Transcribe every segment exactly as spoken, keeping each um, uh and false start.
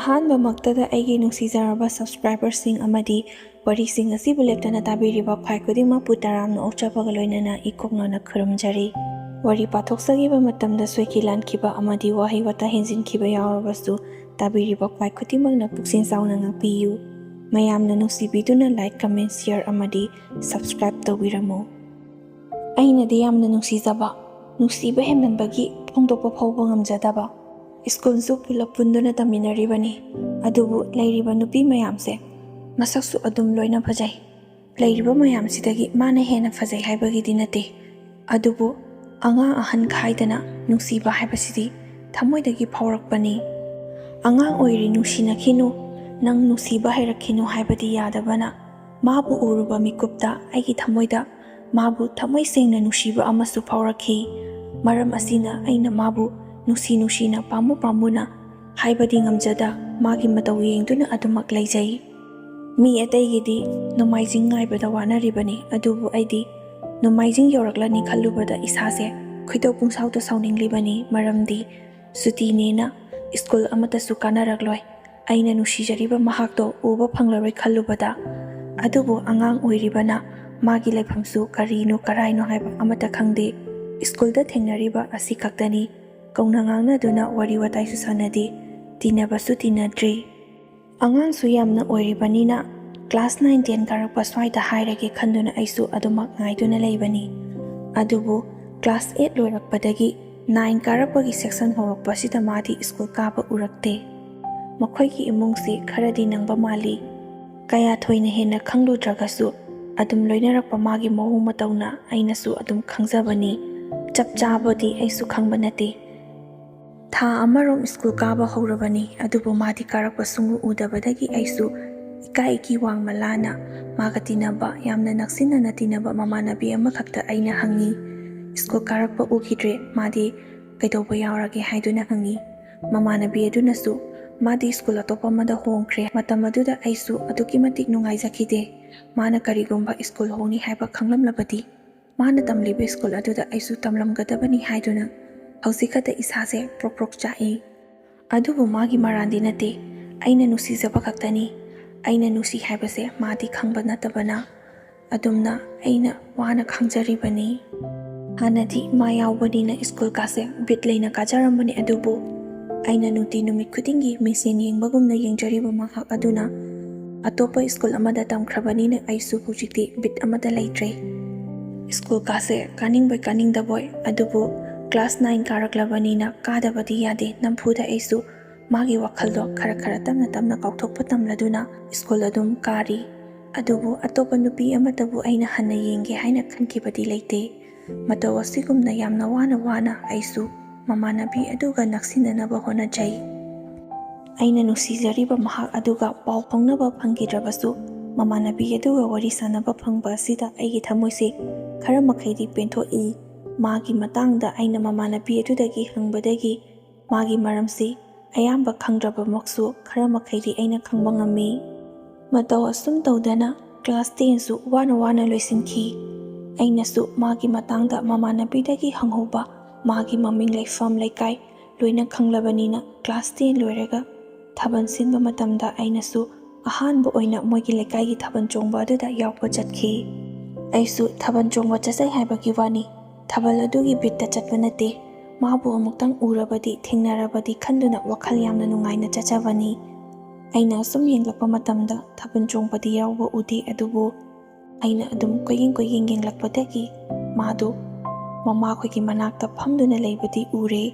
ꯑꯍꯥꯟꯕꯃꯛꯇꯗ ꯑꯩꯒꯤ ꯅꯨꯡꯁꯤꯖꯔꯕ subscriberꯁꯤꯡ ꯑꯃꯗꯤ ꯋꯥꯔꯤꯁꯤꯡ ꯑꯁꯤꯕꯨ ꯂꯦꯞꯇꯅ ꯇꯥꯕꯤꯔꯤꯕ ꯈ꯭ꯋꯥꯏ ꯈꯨꯗꯤꯡꯃꯛꯄꯨ ꯇꯔꯥꯝꯅ ꯑꯣꯛꯆꯕꯒ ꯂꯣꯏꯅꯅ ꯏꯀꯣꯛꯅꯅ ꯈꯨꯔꯨꯝꯖꯔꯤ꯫ ꯋꯥꯔꯤ ꯄꯥꯊꯣꯛꯆꯈꯤꯕ ꯃꯇꯝꯗ ꯁꯣꯏꯈꯤ ꯂꯥꯟꯈꯤꯕ ꯑꯃꯗꯤ ꯋꯥꯍꯩ ꯋꯥꯇꯥ ꯍꯦꯟꯖꯤꯟꯈꯤꯕ ꯌꯥꯎꯔꯕꯁꯨ ꯇꯥꯕꯤꯔꯤꯕ ꯈ꯭ꯋꯥꯏ ꯈꯨꯗꯤꯡꯃꯛꯅ ꯄꯨꯛꯁꯤꯟ ꯆꯥꯎꯅ ꯉꯥꯛꯄꯤꯌꯨ꯫ ꯃꯌꯥꯝꯅ ꯅꯨꯡꯁꯤꯕꯤꯗꯨꯅ like, comment, share ꯑꯃꯗꯤ subscribe ꯇꯧꯕꯤꯔꯝꯃꯨ꯫ ꯑꯩꯅꯗꯤ ꯌꯥꯝꯅ ꯅꯨꯡꯁꯤꯖꯕ, ꯅꯨꯡꯁꯤꯕ ꯍꯦꯟꯃꯟꯕꯒꯤ ꯐꯣꯡꯗꯣꯛꯄ ꯐꯥꯎꯕ ꯉꯝꯖꯗꯕ꯫ ꯁ꯭ꯀꯨꯜꯁꯨ ꯄꯨꯂꯞ ꯄꯨꯟꯗꯨꯅ ꯇꯝꯃꯤꯟꯅꯔꯤꯕꯅꯤ꯫ ꯑꯗꯨꯕꯨ ꯂꯩꯔꯤꯕ ꯅꯨꯄꯤ ꯃꯌꯥꯝꯁꯦ ꯃꯁꯛꯁꯨ ꯑꯗꯨꯝ ꯂꯣꯏꯅ ꯐꯖꯩ꯫ ꯂꯩꯔꯤꯕ ꯃꯌꯥꯝꯁꯤꯗꯒꯤ ꯃꯥꯅ ꯍꯦꯟꯅ ꯐꯖꯩ ꯍꯥꯏꯕꯒꯤꯗꯤ ꯅꯠꯇꯦ꯫ ꯑꯗꯨꯕꯨ ꯑꯉꯥꯡ ꯑꯍꯟ ꯈꯥꯏꯗꯅ ꯅꯨꯡꯁꯤꯕ ꯍꯥꯏꯕꯁꯤꯗꯤ ꯊꯃꯣꯏꯗꯒꯤ ꯐꯥꯎꯔꯛꯄꯅꯤ꯫ "ꯑꯉꯥꯡ ꯑꯣꯏꯔꯤ, ꯅꯨꯡꯁꯤꯅꯈꯤꯅꯨ, ꯅꯪ ꯅꯨꯡꯁꯤꯕ ꯍꯩꯔꯛꯈꯤꯅꯨ" ꯍꯥꯏꯕꯗꯤ ꯌꯥꯗꯕꯅ, ꯃꯥꯕꯨ ꯎꯔꯨꯕ ꯃꯤꯀꯨꯞꯇ ꯑꯩꯒꯤ ꯊꯃꯣꯏꯗ ꯃꯥꯕꯨ ꯊꯃꯣꯏ ꯁꯦꯡꯅ ꯅꯨꯡꯁꯤꯕ ꯑꯃꯁꯨ ꯐꯥꯎꯔꯛꯈꯤ꯫ ꯃꯔꯝ ꯑꯁꯤꯅ ꯑꯩꯅ ꯃꯥꯕꯨ ꯅꯨꯡꯁꯤ ꯅꯨꯡꯁꯤꯅ, ꯄꯥꯝꯃꯨ ꯄꯥꯝꯃꯨꯅ ꯍꯥꯏꯕꯗꯤ ꯉꯝꯖꯗ, ꯃꯥꯒꯤ ꯃꯇꯧ ꯌꯦꯡꯗꯨꯅ ꯑꯗꯨꯃꯛ ꯂꯩꯖꯩ꯫ ꯃꯤ ꯑꯇꯩꯒꯤꯗꯤ ꯅꯣꯡꯃꯥꯏꯖꯤꯡ ꯉꯥꯏꯕꯗ ꯋꯥꯅꯔꯤꯕꯅꯤ, ꯑꯗꯨꯕꯨ ꯑꯩꯗꯤ ꯅꯣꯡꯃꯥꯏꯖꯤꯡ ꯌꯧꯔꯛꯂꯅꯤ ꯈꯜꯂꯨꯕꯗ ꯏꯁꯥꯁꯦ ꯈꯣꯏꯗꯧ ꯄꯨꯡꯁꯥꯎꯗ ꯁꯥꯎꯅꯤꯡꯂꯤꯕꯅꯤ꯫ ꯃꯔꯝꯗꯤ ꯁꯨꯇꯤꯅꯦꯅ ꯁ꯭ꯀꯨꯜ ꯑꯃꯠꯇꯁꯨ ꯀꯥꯅꯔꯛꯂꯣꯏ꯫ ꯑꯩꯅ ꯅꯨꯡꯁꯤꯖꯔꯤꯕ ꯃꯍꯥꯛꯇꯣ ꯎꯕ ꯐꯪꯂꯔꯣꯏ ꯈꯜꯂꯨꯕꯗ꯫ ꯑꯗꯨꯕꯨ ꯑꯉꯥꯡ ꯑꯣꯏꯔꯤꯕꯅ ꯃꯥꯒꯤ ꯂꯩꯐꯝꯁꯨ ꯀꯔꯤꯅꯣ ꯀꯔꯥꯏꯅꯣ ꯍꯥꯏꯕ ꯑꯃꯠꯇ ꯈꯪꯗꯦ꯫ ꯁ꯭ꯀꯨꯜꯗ ꯊꯦꯡꯅꯔꯤꯕ ꯑꯁꯤ ꯈꯛꯇꯅꯤ꯫ ꯀꯧꯅ ꯉꯥꯡꯅꯗꯨꯅ ꯋꯥꯔꯤ ꯋꯥꯇꯥꯏꯁꯨ ꯁꯥꯟꯅꯗꯦ, ꯇꯤꯟꯅꯕꯁꯨ ꯇꯤꯟꯅꯗ꯭ꯔꯤ꯫ ꯑꯉꯥꯡꯁꯨ ꯌꯥꯝꯅ ꯑꯣꯏꯔꯤꯕꯅꯤꯅ class nine ten ꯀꯥꯔꯛꯄ ꯁ꯭ꯋꯥꯏꯗ ꯍꯥꯏꯔꯒꯦ ꯈꯟꯗꯨꯅ ꯑꯩꯁꯨ ꯑꯗꯨꯃꯛ ꯉꯥꯏꯗꯨꯅ ꯂꯩꯕꯅꯤ꯫ ꯑꯗꯨꯕꯨ class eight ꯂꯣꯏꯔꯛꯄꯗꯒꯤ nine ꯀꯥꯔꯛꯄꯒꯤ section ꯍꯧꯔꯛꯄꯁꯤꯗ ꯃꯥꯗꯤ ꯁ꯭ꯀꯨꯜ ꯀꯥꯕ ꯎꯔꯛꯇꯦ꯫ ꯃꯈꯣꯏꯒꯤ ꯏꯃꯨꯡꯁꯤ ꯈꯔꯗꯤ ꯅꯪꯕ ꯃꯥꯜꯂꯤ꯫ ꯀꯌꯥ ꯊꯣꯏꯅ ꯍꯦꯟꯅ ꯈꯪꯂꯨꯗ꯭ꯔꯒꯁꯨ ꯑꯗꯨꯝ ꯂꯣꯏꯅꯔꯛꯄ ꯃꯥꯒꯤ ꯃꯑꯣꯡ ꯃꯇꯧꯅ ꯑꯩꯅꯁꯨ ꯑꯗꯨꯝ ꯈꯪꯖꯕꯅꯤ꯫ ꯆꯞ ꯆꯥꯕꯗꯤ ꯑꯩꯁꯨ ꯈꯪꯕ ꯅꯠꯇꯦ꯫ ꯊꯥ ꯑꯃꯔꯣꯝ ꯁ꯭ꯀꯨꯜ ꯀꯥꯕ ꯍꯧꯔꯕꯅꯤ, ꯑꯗꯨꯕꯨ ꯃꯥꯗꯤ ꯀꯥꯔꯛꯄ ꯁꯨꯡꯎ ꯎꯗꯕꯗꯒꯤ ꯑꯩꯁꯨ ꯏꯀꯥꯏ ꯏꯀꯤ ꯋꯥꯡꯃ ꯂꯥꯅ ꯃꯥꯒ ꯇꯤꯟꯅꯕ, ꯌꯥꯝꯅ ꯅꯛꯁꯤꯟꯅꯅ ꯇꯤꯟꯅꯕ ꯃꯃꯥꯟꯅꯕꯤ ꯑꯃꯈꯛꯇ ꯑꯩꯅ ꯍꯪꯉꯤ꯫ "ꯁ꯭ꯀꯨꯜ ꯀꯥꯔꯛꯄ ꯎꯈꯤꯗ꯭ꯔꯦ, ꯃꯥꯗꯤ ꯀꯩꯗꯧꯕ ꯌꯥꯎꯔꯒꯦ?" ꯍꯥꯏꯗꯨꯅ ꯍꯪꯉꯤ꯫ ꯃꯃꯥꯟꯅꯕꯤ ꯑꯗꯨꯅꯁꯨ, "ꯃꯥꯗꯤ ꯁ꯭ꯀꯨꯜ ꯑꯇꯣꯞꯄ ꯑꯃꯗ ꯍꯣꯡꯈ꯭ꯔꯦ꯫ ꯃꯇꯝ ꯑꯗꯨꯗ ꯑꯩꯁꯨ ꯑꯗꯨꯛꯀꯤ ꯃꯇꯤꯛ ꯅꯨꯡꯉꯥꯏꯖꯈꯤꯗꯦ꯫ ꯃꯥꯅ ꯀꯔꯤꯒꯨꯝꯕ ꯁ꯭ꯀꯨꯜ ꯍꯣꯡꯅꯤ ꯍꯥꯏꯕ ꯈꯪꯂꯝꯂꯕꯗꯤ, ꯃꯥꯅ ꯇꯝꯂꯤꯕ ꯁ꯭ꯀꯨꯜ ꯑꯗꯨꯗ ꯑꯩꯁꯨ ꯇꯝꯂꯝꯒꯗꯕꯅꯤ" ꯍꯥꯏꯗꯨꯅ ꯍꯧꯖꯤꯛ ꯈꯛꯇ ꯏꯁꯥꯁꯦ ꯄ꯭ꯔꯣꯛ ꯄ꯭ꯔꯣꯛ ꯆꯥꯛꯏ꯫ ꯑꯗꯨꯕꯨ ꯃꯥꯒꯤ ꯃꯔꯥꯟꯗꯤ ꯅꯠꯇꯦ꯫ ꯑꯩꯅ ꯅꯨꯡꯁꯤꯖꯕ ꯈꯛꯇꯅꯤ꯫ ꯑꯩꯅ ꯅꯨꯡꯁꯤ ꯍꯥꯏꯕꯁꯦ ꯃꯥꯗꯤ ꯈꯪꯕ ꯅꯠꯇꯕꯅ ꯑꯗꯨꯝꯅ ꯑꯩꯅ ꯋꯥꯅ ꯈꯥꯡꯖꯔꯤꯕꯅꯤ꯫ ꯍꯥꯟꯅꯗꯤ ꯃꯥ ꯌꯥꯎꯕꯅꯤꯅ ꯁ꯭ꯀꯨꯜ ꯀꯥꯁꯦ ꯕꯤꯠ ꯂꯩꯅ ꯀꯥꯖꯔꯝꯕꯅꯤ, ꯑꯗꯨꯕꯨ ꯑꯩꯅ ꯅꯨꯡꯇꯤ ꯅꯨꯃꯤꯠ ꯈꯨꯗꯤꯡꯒꯤ ꯃꯤꯡꯁꯦꯟ ꯌꯦꯡꯕꯒꯨꯝꯅ ꯌꯦꯡꯖꯔꯤꯕ ꯃꯍꯥꯛ ꯑꯗꯨꯅ ꯑꯇꯣꯞꯄ ꯁ꯭ꯀꯨꯜ ꯑꯃꯗ ꯇꯝꯈ꯭ꯔꯕꯅꯤꯅ ꯑꯩꯁꯨ ꯍꯧꯖꯤꯛꯇꯤ ꯕꯤꯠ ꯑꯃꯠꯇ ꯂꯩꯇ꯭ꯔꯦ꯫ ꯁ꯭ꯀꯨꯜ ꯀꯥꯁꯦ ꯀꯥꯅꯤꯡꯕꯣꯏ ꯀꯥꯅꯤꯡꯗꯕꯣꯏ, ꯑꯗꯨꯕꯨ ꯀ꯭ꯂꯥꯁ ꯅꯥꯏꯟ ꯀꯥꯔꯛꯂꯕꯅꯤꯅ ꯀꯥꯗꯕꯗꯤ ꯌꯥꯗꯦ꯫ ꯅꯝꯐꯨꯗ ꯑꯩꯁꯨ ꯃꯥꯒꯤ ꯋꯥꯈꯜꯗꯣ ꯈꯔ ꯈꯔ ꯇꯞꯅ ꯇꯞꯅ ꯀꯥꯎꯊꯣꯛꯄ ꯇꯝꯂꯗꯨꯅ ꯁ꯭ꯀꯨꯜ ꯑꯗꯨꯝ ꯀꯥꯔꯤ꯫ ꯑꯗꯨꯕꯨ ꯑꯇꯣꯞꯄ ꯅꯨꯄꯤ ꯑꯃꯠꯇꯕꯨ ꯑꯩꯅ ꯍꯟꯅ ꯌꯦꯡꯒꯦ ꯍꯥꯏꯅ ꯈꯟꯈꯤꯕꯗꯤ ꯂꯩꯇꯦ꯫ ꯃꯇꯧ ꯑꯁꯤꯒꯨꯝꯅ ꯌꯥꯝꯅ ꯋꯥꯅ ꯋꯥꯅ ꯑꯩꯁꯨ ꯃꯃꯥꯟꯅꯕꯤ ꯑꯗꯨꯒ ꯅꯛꯁꯤꯟꯅꯅꯕ ꯍꯣꯠꯅꯖꯩ꯫ ꯑꯩꯅ ꯅꯨꯡꯁꯤꯖꯔꯤꯕ ꯃꯍꯥꯛ ꯑꯗꯨꯒ ꯄꯥꯎ ꯐꯥꯎꯅꯕ ꯐꯪꯈꯤꯗ꯭ꯔꯕꯁꯨ, ꯃꯃꯥꯟꯅꯕꯤ ꯑꯗꯨꯒ ꯋꯥꯔꯤ ꯁꯥꯟꯅꯕ ꯐꯪꯕ ꯑꯁꯤꯗ ꯑꯩꯒꯤ ꯊꯃꯣꯏꯁꯦ ꯈꯔ ꯃꯈꯩꯗꯤ ꯄꯦꯟꯊꯣꯛꯏ꯫ ꯃꯥꯒꯤ ꯃꯇꯥꯡꯗ ꯑꯩꯅ ꯃꯃꯥꯟꯅꯕꯤ ꯑꯗꯨꯗꯒꯤ ꯍꯪꯕꯗꯒꯤ ꯃꯥꯒꯤ ꯃꯔꯝꯁꯤ ꯑꯌꯥꯝꯕ ꯈꯪꯗ꯭ꯔꯕꯃꯛꯁꯨ ꯈꯔ ꯃꯈꯩꯗꯤ ꯑꯩꯅ ꯈꯪꯕ ꯉꯝꯃꯤ꯫ ꯃꯇꯧ ꯑꯁꯨꯝ ꯇꯧꯗꯅ ꯀ꯭ꯂꯥꯁ ꯇꯦꯟꯁꯨ ꯋꯥꯅ ꯋꯥꯅ ꯂꯣꯏꯁꯤꯟꯈꯤ꯫ ꯑꯩꯅꯁꯨ ꯃꯥꯒꯤ ꯃꯇꯥꯡꯗ ꯃꯃꯥꯟꯅꯕꯤꯗꯒꯤ ꯍꯪꯍꯧꯕ, ꯃꯥꯒꯤ ꯃꯃꯤꯡ, ꯂꯩꯐꯝ, ꯂꯩꯀꯥꯏ ꯂꯣꯏꯅ ꯈꯪꯂꯕꯅꯤꯅ ꯀ꯭ꯂꯥꯁ ꯇꯦꯟ ꯂꯣꯏꯔꯒ ꯊꯥꯕꯜ ꯁꯤꯟꯕ ꯃꯇꯝꯗ ꯑꯩꯅꯁꯨ ꯑꯍꯥꯟꯕ ꯑꯣꯏꯅ ꯃꯣꯏꯒꯤ ꯂꯩꯀꯥꯏꯒꯤ ꯊꯥꯕꯜ ꯆꯣꯡꯕ ꯑꯗꯨꯗ ꯌꯥꯎꯕ ꯆꯠꯈꯤ꯫ ꯑꯩꯁꯨ ꯊꯥꯕꯜ ꯆꯣꯡꯕ ꯆꯠꯆꯩ ꯍꯥꯏꯕꯒꯤ ꯋꯥꯅꯤ, ꯊꯥꯕꯜ ꯑꯗꯨꯒꯤ ꯕꯤꯠꯇ ꯆꯠꯄ ꯅꯠꯇꯦ꯫ ꯃꯥꯕꯨ ꯑꯃꯨꯛꯇꯪ ꯎꯔꯕꯗꯤ, ꯊꯦꯡꯅꯔꯕꯗꯤ ꯈꯟꯗꯨꯅ ꯋꯥꯈꯜ ꯌꯥꯝꯅ ꯅꯨꯡꯉꯥꯏꯅ ꯆꯠꯆꯕꯅꯤ꯫ ꯑꯩꯅ ꯑꯁꯨꯝ ꯌꯦꯡꯂꯛꯄ ꯃꯇꯝꯗ ꯊꯥꯕꯜ ꯆꯣꯡꯕꯗꯤ ꯌꯥꯎꯕ ꯎꯗꯦ, ꯑꯗꯨꯕꯨ ꯑꯩꯅ ꯑꯗꯨꯝ ꯀꯣꯏꯌꯦꯡ ꯀꯣꯏꯌꯦꯡ ꯌꯦꯡꯂꯛꯄꯗꯒꯤ ꯃꯥꯗꯨ ꯃꯃꯥꯈꯣꯏꯒꯤ ꯃꯅꯥꯛꯇ ꯐꯝꯗꯨꯅ ꯂꯩꯕꯗꯤ ꯎꯔꯦ꯫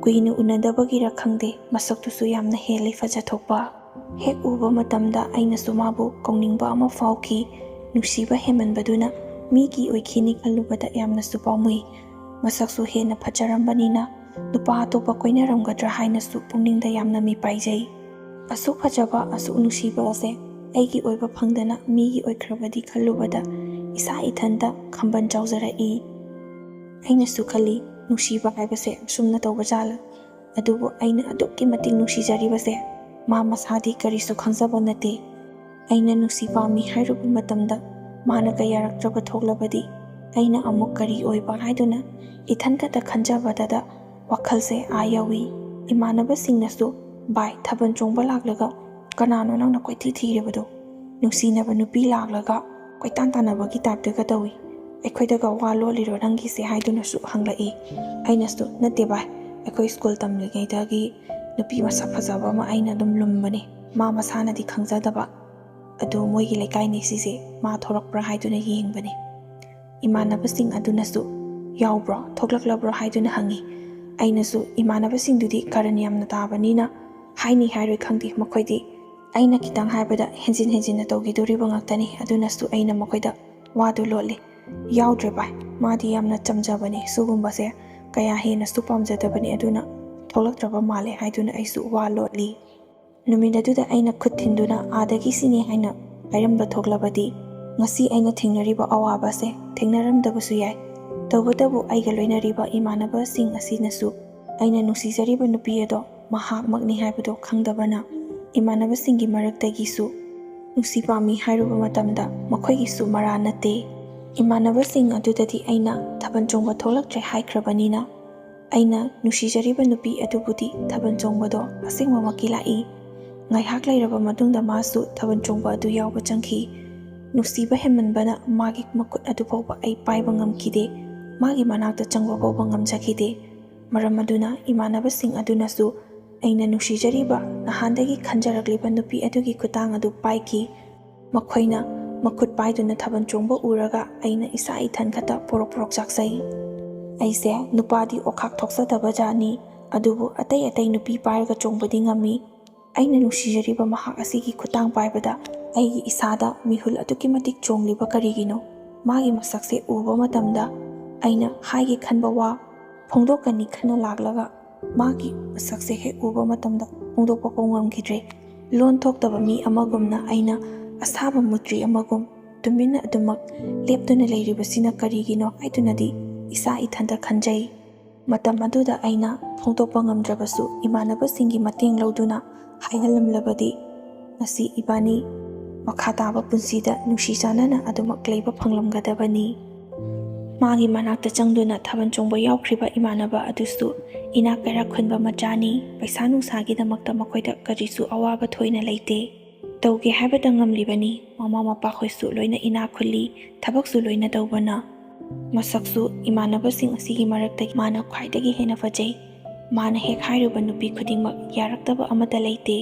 ꯀꯨꯏꯅ ꯎꯅꯗꯕꯒꯤꯔ ꯈꯪꯗꯦ, ꯃꯁꯛꯇꯨꯁꯨ ꯌꯥꯝꯅ ꯍꯦꯜꯂꯤ ꯐꯖꯊꯣꯛꯄ꯫ ꯍꯦꯛ ꯎꯕ ꯃꯇꯝꯗ ꯑꯩꯅꯁꯨ ꯃꯥꯕꯨ ꯀꯧꯅꯤꯡꯕ ꯑꯃ ꯐꯥꯎꯈꯤ꯫ ꯅꯨꯡꯁꯤꯕ ꯍꯦꯟꯃꯟꯕꯗꯨꯅ ꯃꯤꯒꯤ ꯑꯣꯏꯈꯤꯅꯤ ꯈꯜꯂꯨꯕꯗ ꯌꯥꯝꯅꯁꯨ ꯄꯥꯝꯃꯨꯏ꯫ ꯃꯁꯛꯁꯨ ꯍꯦꯟꯅ ꯐꯖꯔꯝꯕꯅꯤꯅ ꯅꯨꯄꯥ ꯑꯇꯣꯞꯄ ꯀꯣꯏꯅꯔꯝꯒꯗ꯭ꯔꯥ ꯍꯥꯏꯅꯁꯨ ꯄꯨꯛꯅꯤꯡꯗ ꯌꯥꯝꯅ ꯃꯤꯄꯥꯏꯖꯩ꯫ ꯑꯁꯨꯛ ꯐꯖꯕ, ꯑꯁꯨꯛ ꯅꯨꯡꯁꯤꯕ ꯑꯁꯦ ꯑꯩꯒꯤ ꯑꯣꯏꯕ ꯐꯪꯗꯅ ꯃꯤꯒꯤ ꯑꯣꯏꯈ꯭ꯔꯕꯗꯤ ꯈꯜꯂꯨꯕꯗ ꯏꯁꯥ ꯏꯊꯟꯇ ꯈꯝꯕꯟ ꯆꯥꯎꯖꯔꯛꯏ꯫ ꯑꯩꯅꯁꯨ ꯈꯜꯂꯤ, ꯅꯨꯡꯁꯤꯕ ꯍꯥꯏꯕꯁꯦ ꯑꯁꯨꯝꯅ ꯇꯧꯕ ꯖꯥꯠꯂ? ꯑꯗꯨꯕꯨ ꯑꯩꯅ ꯑꯗꯨꯛꯀꯤ ꯃꯇꯤꯛ ꯅꯨꯡꯁꯤꯖꯔꯤꯕꯁꯦ ꯃꯥ ꯃꯁꯥꯗꯤ ꯀꯔꯤꯁꯨ ꯈꯪꯖꯕ ꯅꯠꯇꯦ꯫ ꯑꯩꯅ ꯅꯨꯡꯁꯤ ꯄꯥꯝꯃꯤ ꯍꯥꯏꯔꯨꯕ ꯃꯇꯝꯗ ꯃꯥꯅꯒ ꯌꯥꯔꯛꯇ꯭ꯔꯕ ꯊꯣꯛꯂꯕꯗꯤ ꯑꯩꯅ ꯑꯃꯨꯛ ꯀꯔꯤ ꯑꯣꯏꯕ ꯍꯥꯏꯗꯨꯅ ꯏꯊꯟ ꯈꯛꯇ ꯈꯟꯖꯕꯗꯗ ꯋꯥꯈꯜꯁꯦ ꯑꯥ ꯌꯧꯏ꯫ ꯏꯃꯥꯟꯅꯕꯁꯤꯡꯅꯁꯨ "ꯚꯥꯏ, ꯊꯥꯕꯜ ꯆꯣꯡꯕ ꯂꯥꯛꯂꯒ ꯀꯅꯥꯅꯣ ꯅꯪꯅ ꯀꯣꯏꯊꯤ ꯊꯤꯔꯤꯕꯗꯣ? ꯅꯨꯡꯁꯤꯅꯕ ꯅꯨꯄꯤ ꯂꯥꯛꯂꯒ ꯀꯣꯏꯇꯥꯟ ꯇꯥꯟꯅꯕꯒꯤ ꯇꯥꯏꯞꯇꯒ ꯇꯧꯏ꯫ ꯑꯩꯈꯣꯏꯗꯒ ꯋꯥ ꯂꯣꯠꯂꯤꯔꯣ ꯅꯪꯒꯤꯁꯦ?" ꯍꯥꯏꯗꯨꯅꯁꯨ ꯍꯪꯂꯛꯏ꯫ ꯑꯩꯅꯁꯨ, "ꯅꯠꯇꯦ ꯚꯥꯏ, ꯑꯩꯈꯣꯏ ꯁ꯭ꯀꯨꯜ ꯇꯝꯂꯤꯉꯩꯗꯒꯤ ꯅꯨꯄꯤ ꯃꯁꯛ ꯐꯖꯕ ꯑꯃ ꯑꯩꯅ ꯑꯗꯨꯝ ꯂꯨꯝꯕꯅꯤ꯫ ꯃꯥ ꯃꯁꯥꯅꯗꯤ ꯈꯪꯖꯗꯕ꯫ ꯑꯗꯨ ꯃꯣꯏꯒꯤ ꯂꯩꯀꯥꯏꯅꯤ ꯁꯤꯁꯦ, ꯃꯥ ꯊꯣꯔꯛꯄ꯭ꯔꯥ ꯍꯥꯏꯗꯨꯅ ꯌꯦꯡꯕꯅꯤ꯫" ꯏꯃꯥꯟꯅꯕꯁꯤꯡ ꯑꯗꯨꯅꯁꯨ, "ꯌꯥꯎꯕ꯭ꯔꯣ? ꯊꯣꯛꯂꯛꯂꯕ꯭ꯔꯣ?" ꯍꯥꯏꯗꯨꯅ ꯍꯪꯉꯤ꯫ ꯑꯩꯅꯁꯨ, "ꯏꯃꯥꯟꯅꯕꯁꯤꯡꯗꯨꯗꯤ ꯀꯔꯟ ꯌꯥꯝꯅ ꯇꯥꯕꯅꯤꯅ ꯍꯥꯏꯅꯤ ꯍꯥꯏꯔꯣꯏ ꯈꯪꯗꯦ, ꯃꯈꯣꯏꯗꯤ ꯑꯩꯅ ꯈꯤꯇꯪ ꯍꯥꯏꯕꯗ ꯍꯦꯟꯖꯤꯟ ꯍꯦꯟꯖꯤꯟꯅ ꯇꯧꯈꯤꯗꯣꯔꯤꯕ ꯉꯥꯛꯇꯅꯤ꯫" ꯑꯗꯨꯅꯁꯨ ꯑꯩꯅ ꯃꯈꯣꯏꯗ ꯋꯥꯗꯨ ꯂꯣꯠꯂꯤ꯫ "ꯌꯥꯎꯗ꯭ꯔꯦ ꯚꯥꯏ, ꯃꯥꯗꯤ ꯌꯥꯝꯅ ꯆꯝꯖꯕꯅꯤ, ꯁꯤꯒꯨꯝꯕꯁꯦ ꯀꯌꯥ ꯍꯦꯟꯅꯁꯨ ꯄꯥꯝꯖꯗꯕꯅꯤ, ꯑꯗꯨꯅ ꯊꯣꯛꯂꯛꯇ꯭ꯔꯕ ꯃꯥꯜꯂꯦ" ꯍꯥꯏꯗꯨꯅ ꯑꯩꯁꯨ ꯋꯥ ꯂꯣꯠꯂꯤ꯫ ꯅꯨꯃꯤꯠ ꯑꯗꯨꯗ ꯑꯩꯅ ꯈꯨꯠ ꯊꯤꯟꯗꯨꯅ "ꯑꯥꯗꯒꯤ ꯁꯤꯅꯤ" ꯍꯥꯏꯅ ꯍꯥꯏꯔꯝꯕ ꯊꯣꯛꯂꯕꯗꯤ, ꯉꯁꯤ ꯑꯩꯅ ꯊꯦꯡꯅꯔꯤꯕ ꯑꯋꯥꯕꯁꯦ ꯊꯦꯡꯅꯔꯝꯗꯕꯁꯨ ꯌꯥꯏ꯫ ꯇꯧꯕꯇꯕꯨ ꯑꯩꯒ ꯂꯣꯏꯅꯔꯤꯕ ꯏꯃꯥꯟꯅꯕꯁꯤꯡ ꯑꯁꯤꯅꯁꯨ ꯑꯩꯅ ꯅꯨꯡꯁꯤꯖꯔꯤꯕ ꯅꯨꯄꯤ ꯑꯗꯣ ꯃꯍꯥꯛꯃꯛꯅꯤ ꯍꯥꯏꯕꯗꯣ ꯈꯪꯗꯕꯅ, ꯏꯃꯥꯟꯅꯕꯁꯤꯡꯒꯤ ꯃꯔꯛꯇꯒꯤꯁꯨ ꯅꯨꯡꯁꯤ ꯄꯥꯝꯃꯤ ꯍꯥꯏꯔꯨꯕ ꯃꯇꯝꯗ ꯃꯈꯣꯏꯒꯤꯁꯨ ꯃꯔꯥ ꯅꯠꯇꯦ꯫ ꯏꯃꯥꯟꯅꯕꯁꯤꯡ ꯑꯗꯨꯗꯗꯤ ꯑꯩꯅ ꯊꯥꯕꯜ ꯆꯣꯡꯕ ꯊꯣꯛꯂꯛꯇ꯭ꯔꯦ ꯍꯥꯏꯈ꯭ꯔꯕꯅꯤꯅ, ꯑꯩꯅ ꯅꯨꯡꯁꯤꯖꯔꯤꯕ ꯅꯨꯄꯤ ꯑꯗꯨꯕꯨꯗꯤ ꯊꯥꯕꯜ ꯆꯣꯡꯕꯗꯣ ꯑꯁꯦꯡꯕꯃꯛꯀꯤ ꯂꯥꯛꯏ꯫ ꯉꯥꯏꯍꯥꯛ ꯂꯩꯔꯕ ꯃꯇꯨꯡꯗ ꯃꯥꯁꯨ ꯊꯥꯕꯜ ꯆꯣꯡꯕ ꯑꯗꯨ ꯌꯥꯎꯕ ꯆꯪꯈꯤ꯫ ꯅꯨꯡꯁꯤꯕ ꯍꯦꯟꯃꯟꯕꯅ ꯃꯥꯒꯤ ꯃꯈꯨꯠ ꯑꯗꯨ ꯐꯥꯎꯕ ꯑꯩ ꯄꯥꯏꯕ ꯉꯝꯈꯤꯗꯦ꯫ ꯃꯥꯒꯤ ꯃꯅꯥꯛꯇ ꯆꯪꯕ ꯐꯥꯎꯕ ꯉꯝꯖꯈꯤꯗꯦ꯫ ꯃꯔꯝ ꯑꯗꯨꯅ ꯏꯃꯥꯟꯅꯕꯁꯤꯡ ꯑꯗꯨꯅꯁꯨ ꯑꯩꯅ ꯅꯨꯡꯁꯤꯖꯔꯤꯕ, ꯅꯍꯥꯟꯗꯒꯤ ꯈꯟꯖꯔꯛꯂꯤꯕ ꯅꯨꯄꯤ ꯑꯗꯨꯒꯤ ꯈꯨꯠꯇꯥꯡ ꯑꯗꯨ ꯄꯥꯏꯈꯤ꯫ ꯃꯈꯣꯏꯅ ꯃꯈꯨꯠ ꯄꯥꯏꯗꯨꯅ ꯊꯥꯕꯜ ꯆꯣꯡꯕ ꯎꯔꯒ ꯑꯩꯅ ꯏꯁꯥ ꯏꯊꯟ ꯈꯛꯇ ꯄꯣꯔꯣꯛ ꯄꯣꯔꯣꯛ ꯆꯥꯛꯆꯩ꯫ ꯑꯩꯁꯦ ꯅꯨꯄꯥꯗꯤ ꯑꯣꯈꯥꯛ ꯊꯣꯛꯆꯗꯕ ꯖꯥꯠꯅꯤ, ꯑꯗꯨꯕꯨ ꯑꯇꯩ ꯑꯇꯩ ꯅꯨꯄꯤ ꯄꯥꯏꯔꯒ ꯆꯣꯡꯕꯗꯤ ꯉꯝꯃꯤ꯫ ꯑꯩꯅ ꯅꯨꯡꯁꯤꯖꯔꯤꯕ ꯃꯍꯥꯛ ꯑꯁꯤꯒꯤ ꯈꯨꯠꯇꯥꯡ ꯄꯥꯏꯕꯗ ꯑꯩꯒꯤ ꯏꯁꯥꯗ ꯃꯤꯍꯨꯜ ꯑꯗꯨꯛꯀꯤ ꯃꯇꯤꯛ ꯆꯣꯡꯂꯤꯕ ꯀꯔꯤꯒꯤꯅꯣ? ꯃꯥꯒꯤ ꯃꯁꯛꯁꯦ ꯎꯕ ꯃꯇꯝꯗ ꯑꯩꯅ ꯍꯥꯏꯒꯦ ꯈꯟꯕ ꯋꯥ ꯐꯣꯡꯗꯣꯛꯀꯅꯤ ꯈꯟꯅ ꯂꯥꯛꯂꯒ ꯃꯥꯒꯤ ꯃꯁꯛꯁꯦ ꯍꯦꯛ ꯎꯕ ꯃꯇꯝꯗ ꯐꯣꯡꯗꯣꯛꯄ ꯐꯥꯎ ꯉꯝꯈꯤꯗ꯭ꯔꯦ꯫ ꯂꯣꯟ ꯊꯣꯛꯇꯕ ꯃꯤ ꯑꯃꯒꯨꯝꯅ ꯑꯩꯅ ꯑꯁꯥꯕ ꯃꯨꯇ꯭ꯔꯤ ꯑꯃꯒꯨꯝ ꯇꯨꯃꯤꯟꯅ ꯑꯗꯨꯃꯛ ꯂꯦꯞꯇꯨꯅ ꯂꯩꯔꯤꯕꯁꯤꯅ ꯀꯔꯤꯒꯤꯅꯣ ꯍꯥꯏꯗꯨꯅꯗꯤ ꯏꯁꯥ ꯏꯊꯟꯇ ꯈꯟꯖꯩ꯫ ꯃꯇꯝ ꯑꯗꯨꯗ ꯑꯩꯅ ꯐꯣꯡꯗꯣꯛꯄ ꯉꯝꯗ꯭ꯔꯕꯁꯨ ꯏꯃꯥꯟꯅꯕꯁꯤꯡꯒꯤ ꯃꯇꯦꯡ ꯂꯧꯗꯨꯅ ꯍꯥꯏꯍꯜꯂꯝꯂꯕꯗꯤ ꯉꯁꯤ ꯏꯕꯥꯅꯤ ꯃꯈꯥ ꯇꯥꯕ ꯄꯨꯟꯁꯤꯗ ꯅꯨꯡꯁꯤ ꯆꯥꯟꯅꯅ ꯑꯗꯨꯃꯛ ꯂꯩꯕ ꯐꯪꯂꯝꯒꯗꯕꯅꯤ꯫ ꯃꯥꯒꯤ ꯃꯅꯥꯛꯇ ꯆꯪꯗꯨꯅ ꯊꯥꯕꯜ ꯆꯣꯡꯕ ꯌꯥꯎꯈ꯭ꯔꯤꯕ ꯏꯃꯥꯟꯅꯕ ꯑꯗꯨꯁꯨ ꯏꯅꯥꯛ ꯀꯩꯔꯥꯛ ꯈꯨꯟꯕ ꯃꯆꯥꯅꯤ꯫ ꯄꯩꯁꯥ ꯅꯨꯡꯁꯥꯒꯤꯗꯃꯛꯇ ꯃꯈꯣꯏꯗ ꯀꯔꯤꯁꯨ ꯑꯋꯥꯕ ꯊꯣꯏꯅ ꯂꯩꯇꯦ꯫ ꯇꯧꯒꯦ ꯍꯥꯏꯕꯇ ꯉꯝꯂꯤꯕꯅꯤ꯫ ꯃꯃꯥ ꯃꯄꯥꯈꯣꯏꯁꯨ ꯂꯣꯏꯅ ꯏꯅꯥꯛ ꯈꯨꯜꯂꯤ, ꯊꯕꯛꯁꯨ ꯂꯣꯏꯅ ꯇꯧꯕꯅ꯫ ꯃꯁꯛꯁꯨ ꯏꯃꯥꯟꯅꯕꯁꯤꯡ ꯑꯁꯤꯒꯤ ꯃꯔꯛꯇꯒꯤ ꯃꯥꯅ ꯈ꯭ꯋꯥꯏꯗꯒꯤ ꯍꯦꯟꯅ ꯐꯖꯩ꯫ ꯃꯥꯅ ꯍꯦꯛ ꯍꯥꯏꯔꯨꯕ ꯅꯨꯄꯤ ꯈꯨꯗꯤꯡꯃꯛ ꯌꯥꯔꯛꯇꯕ ꯑꯃꯠꯇ ꯂꯩꯇꯦ꯫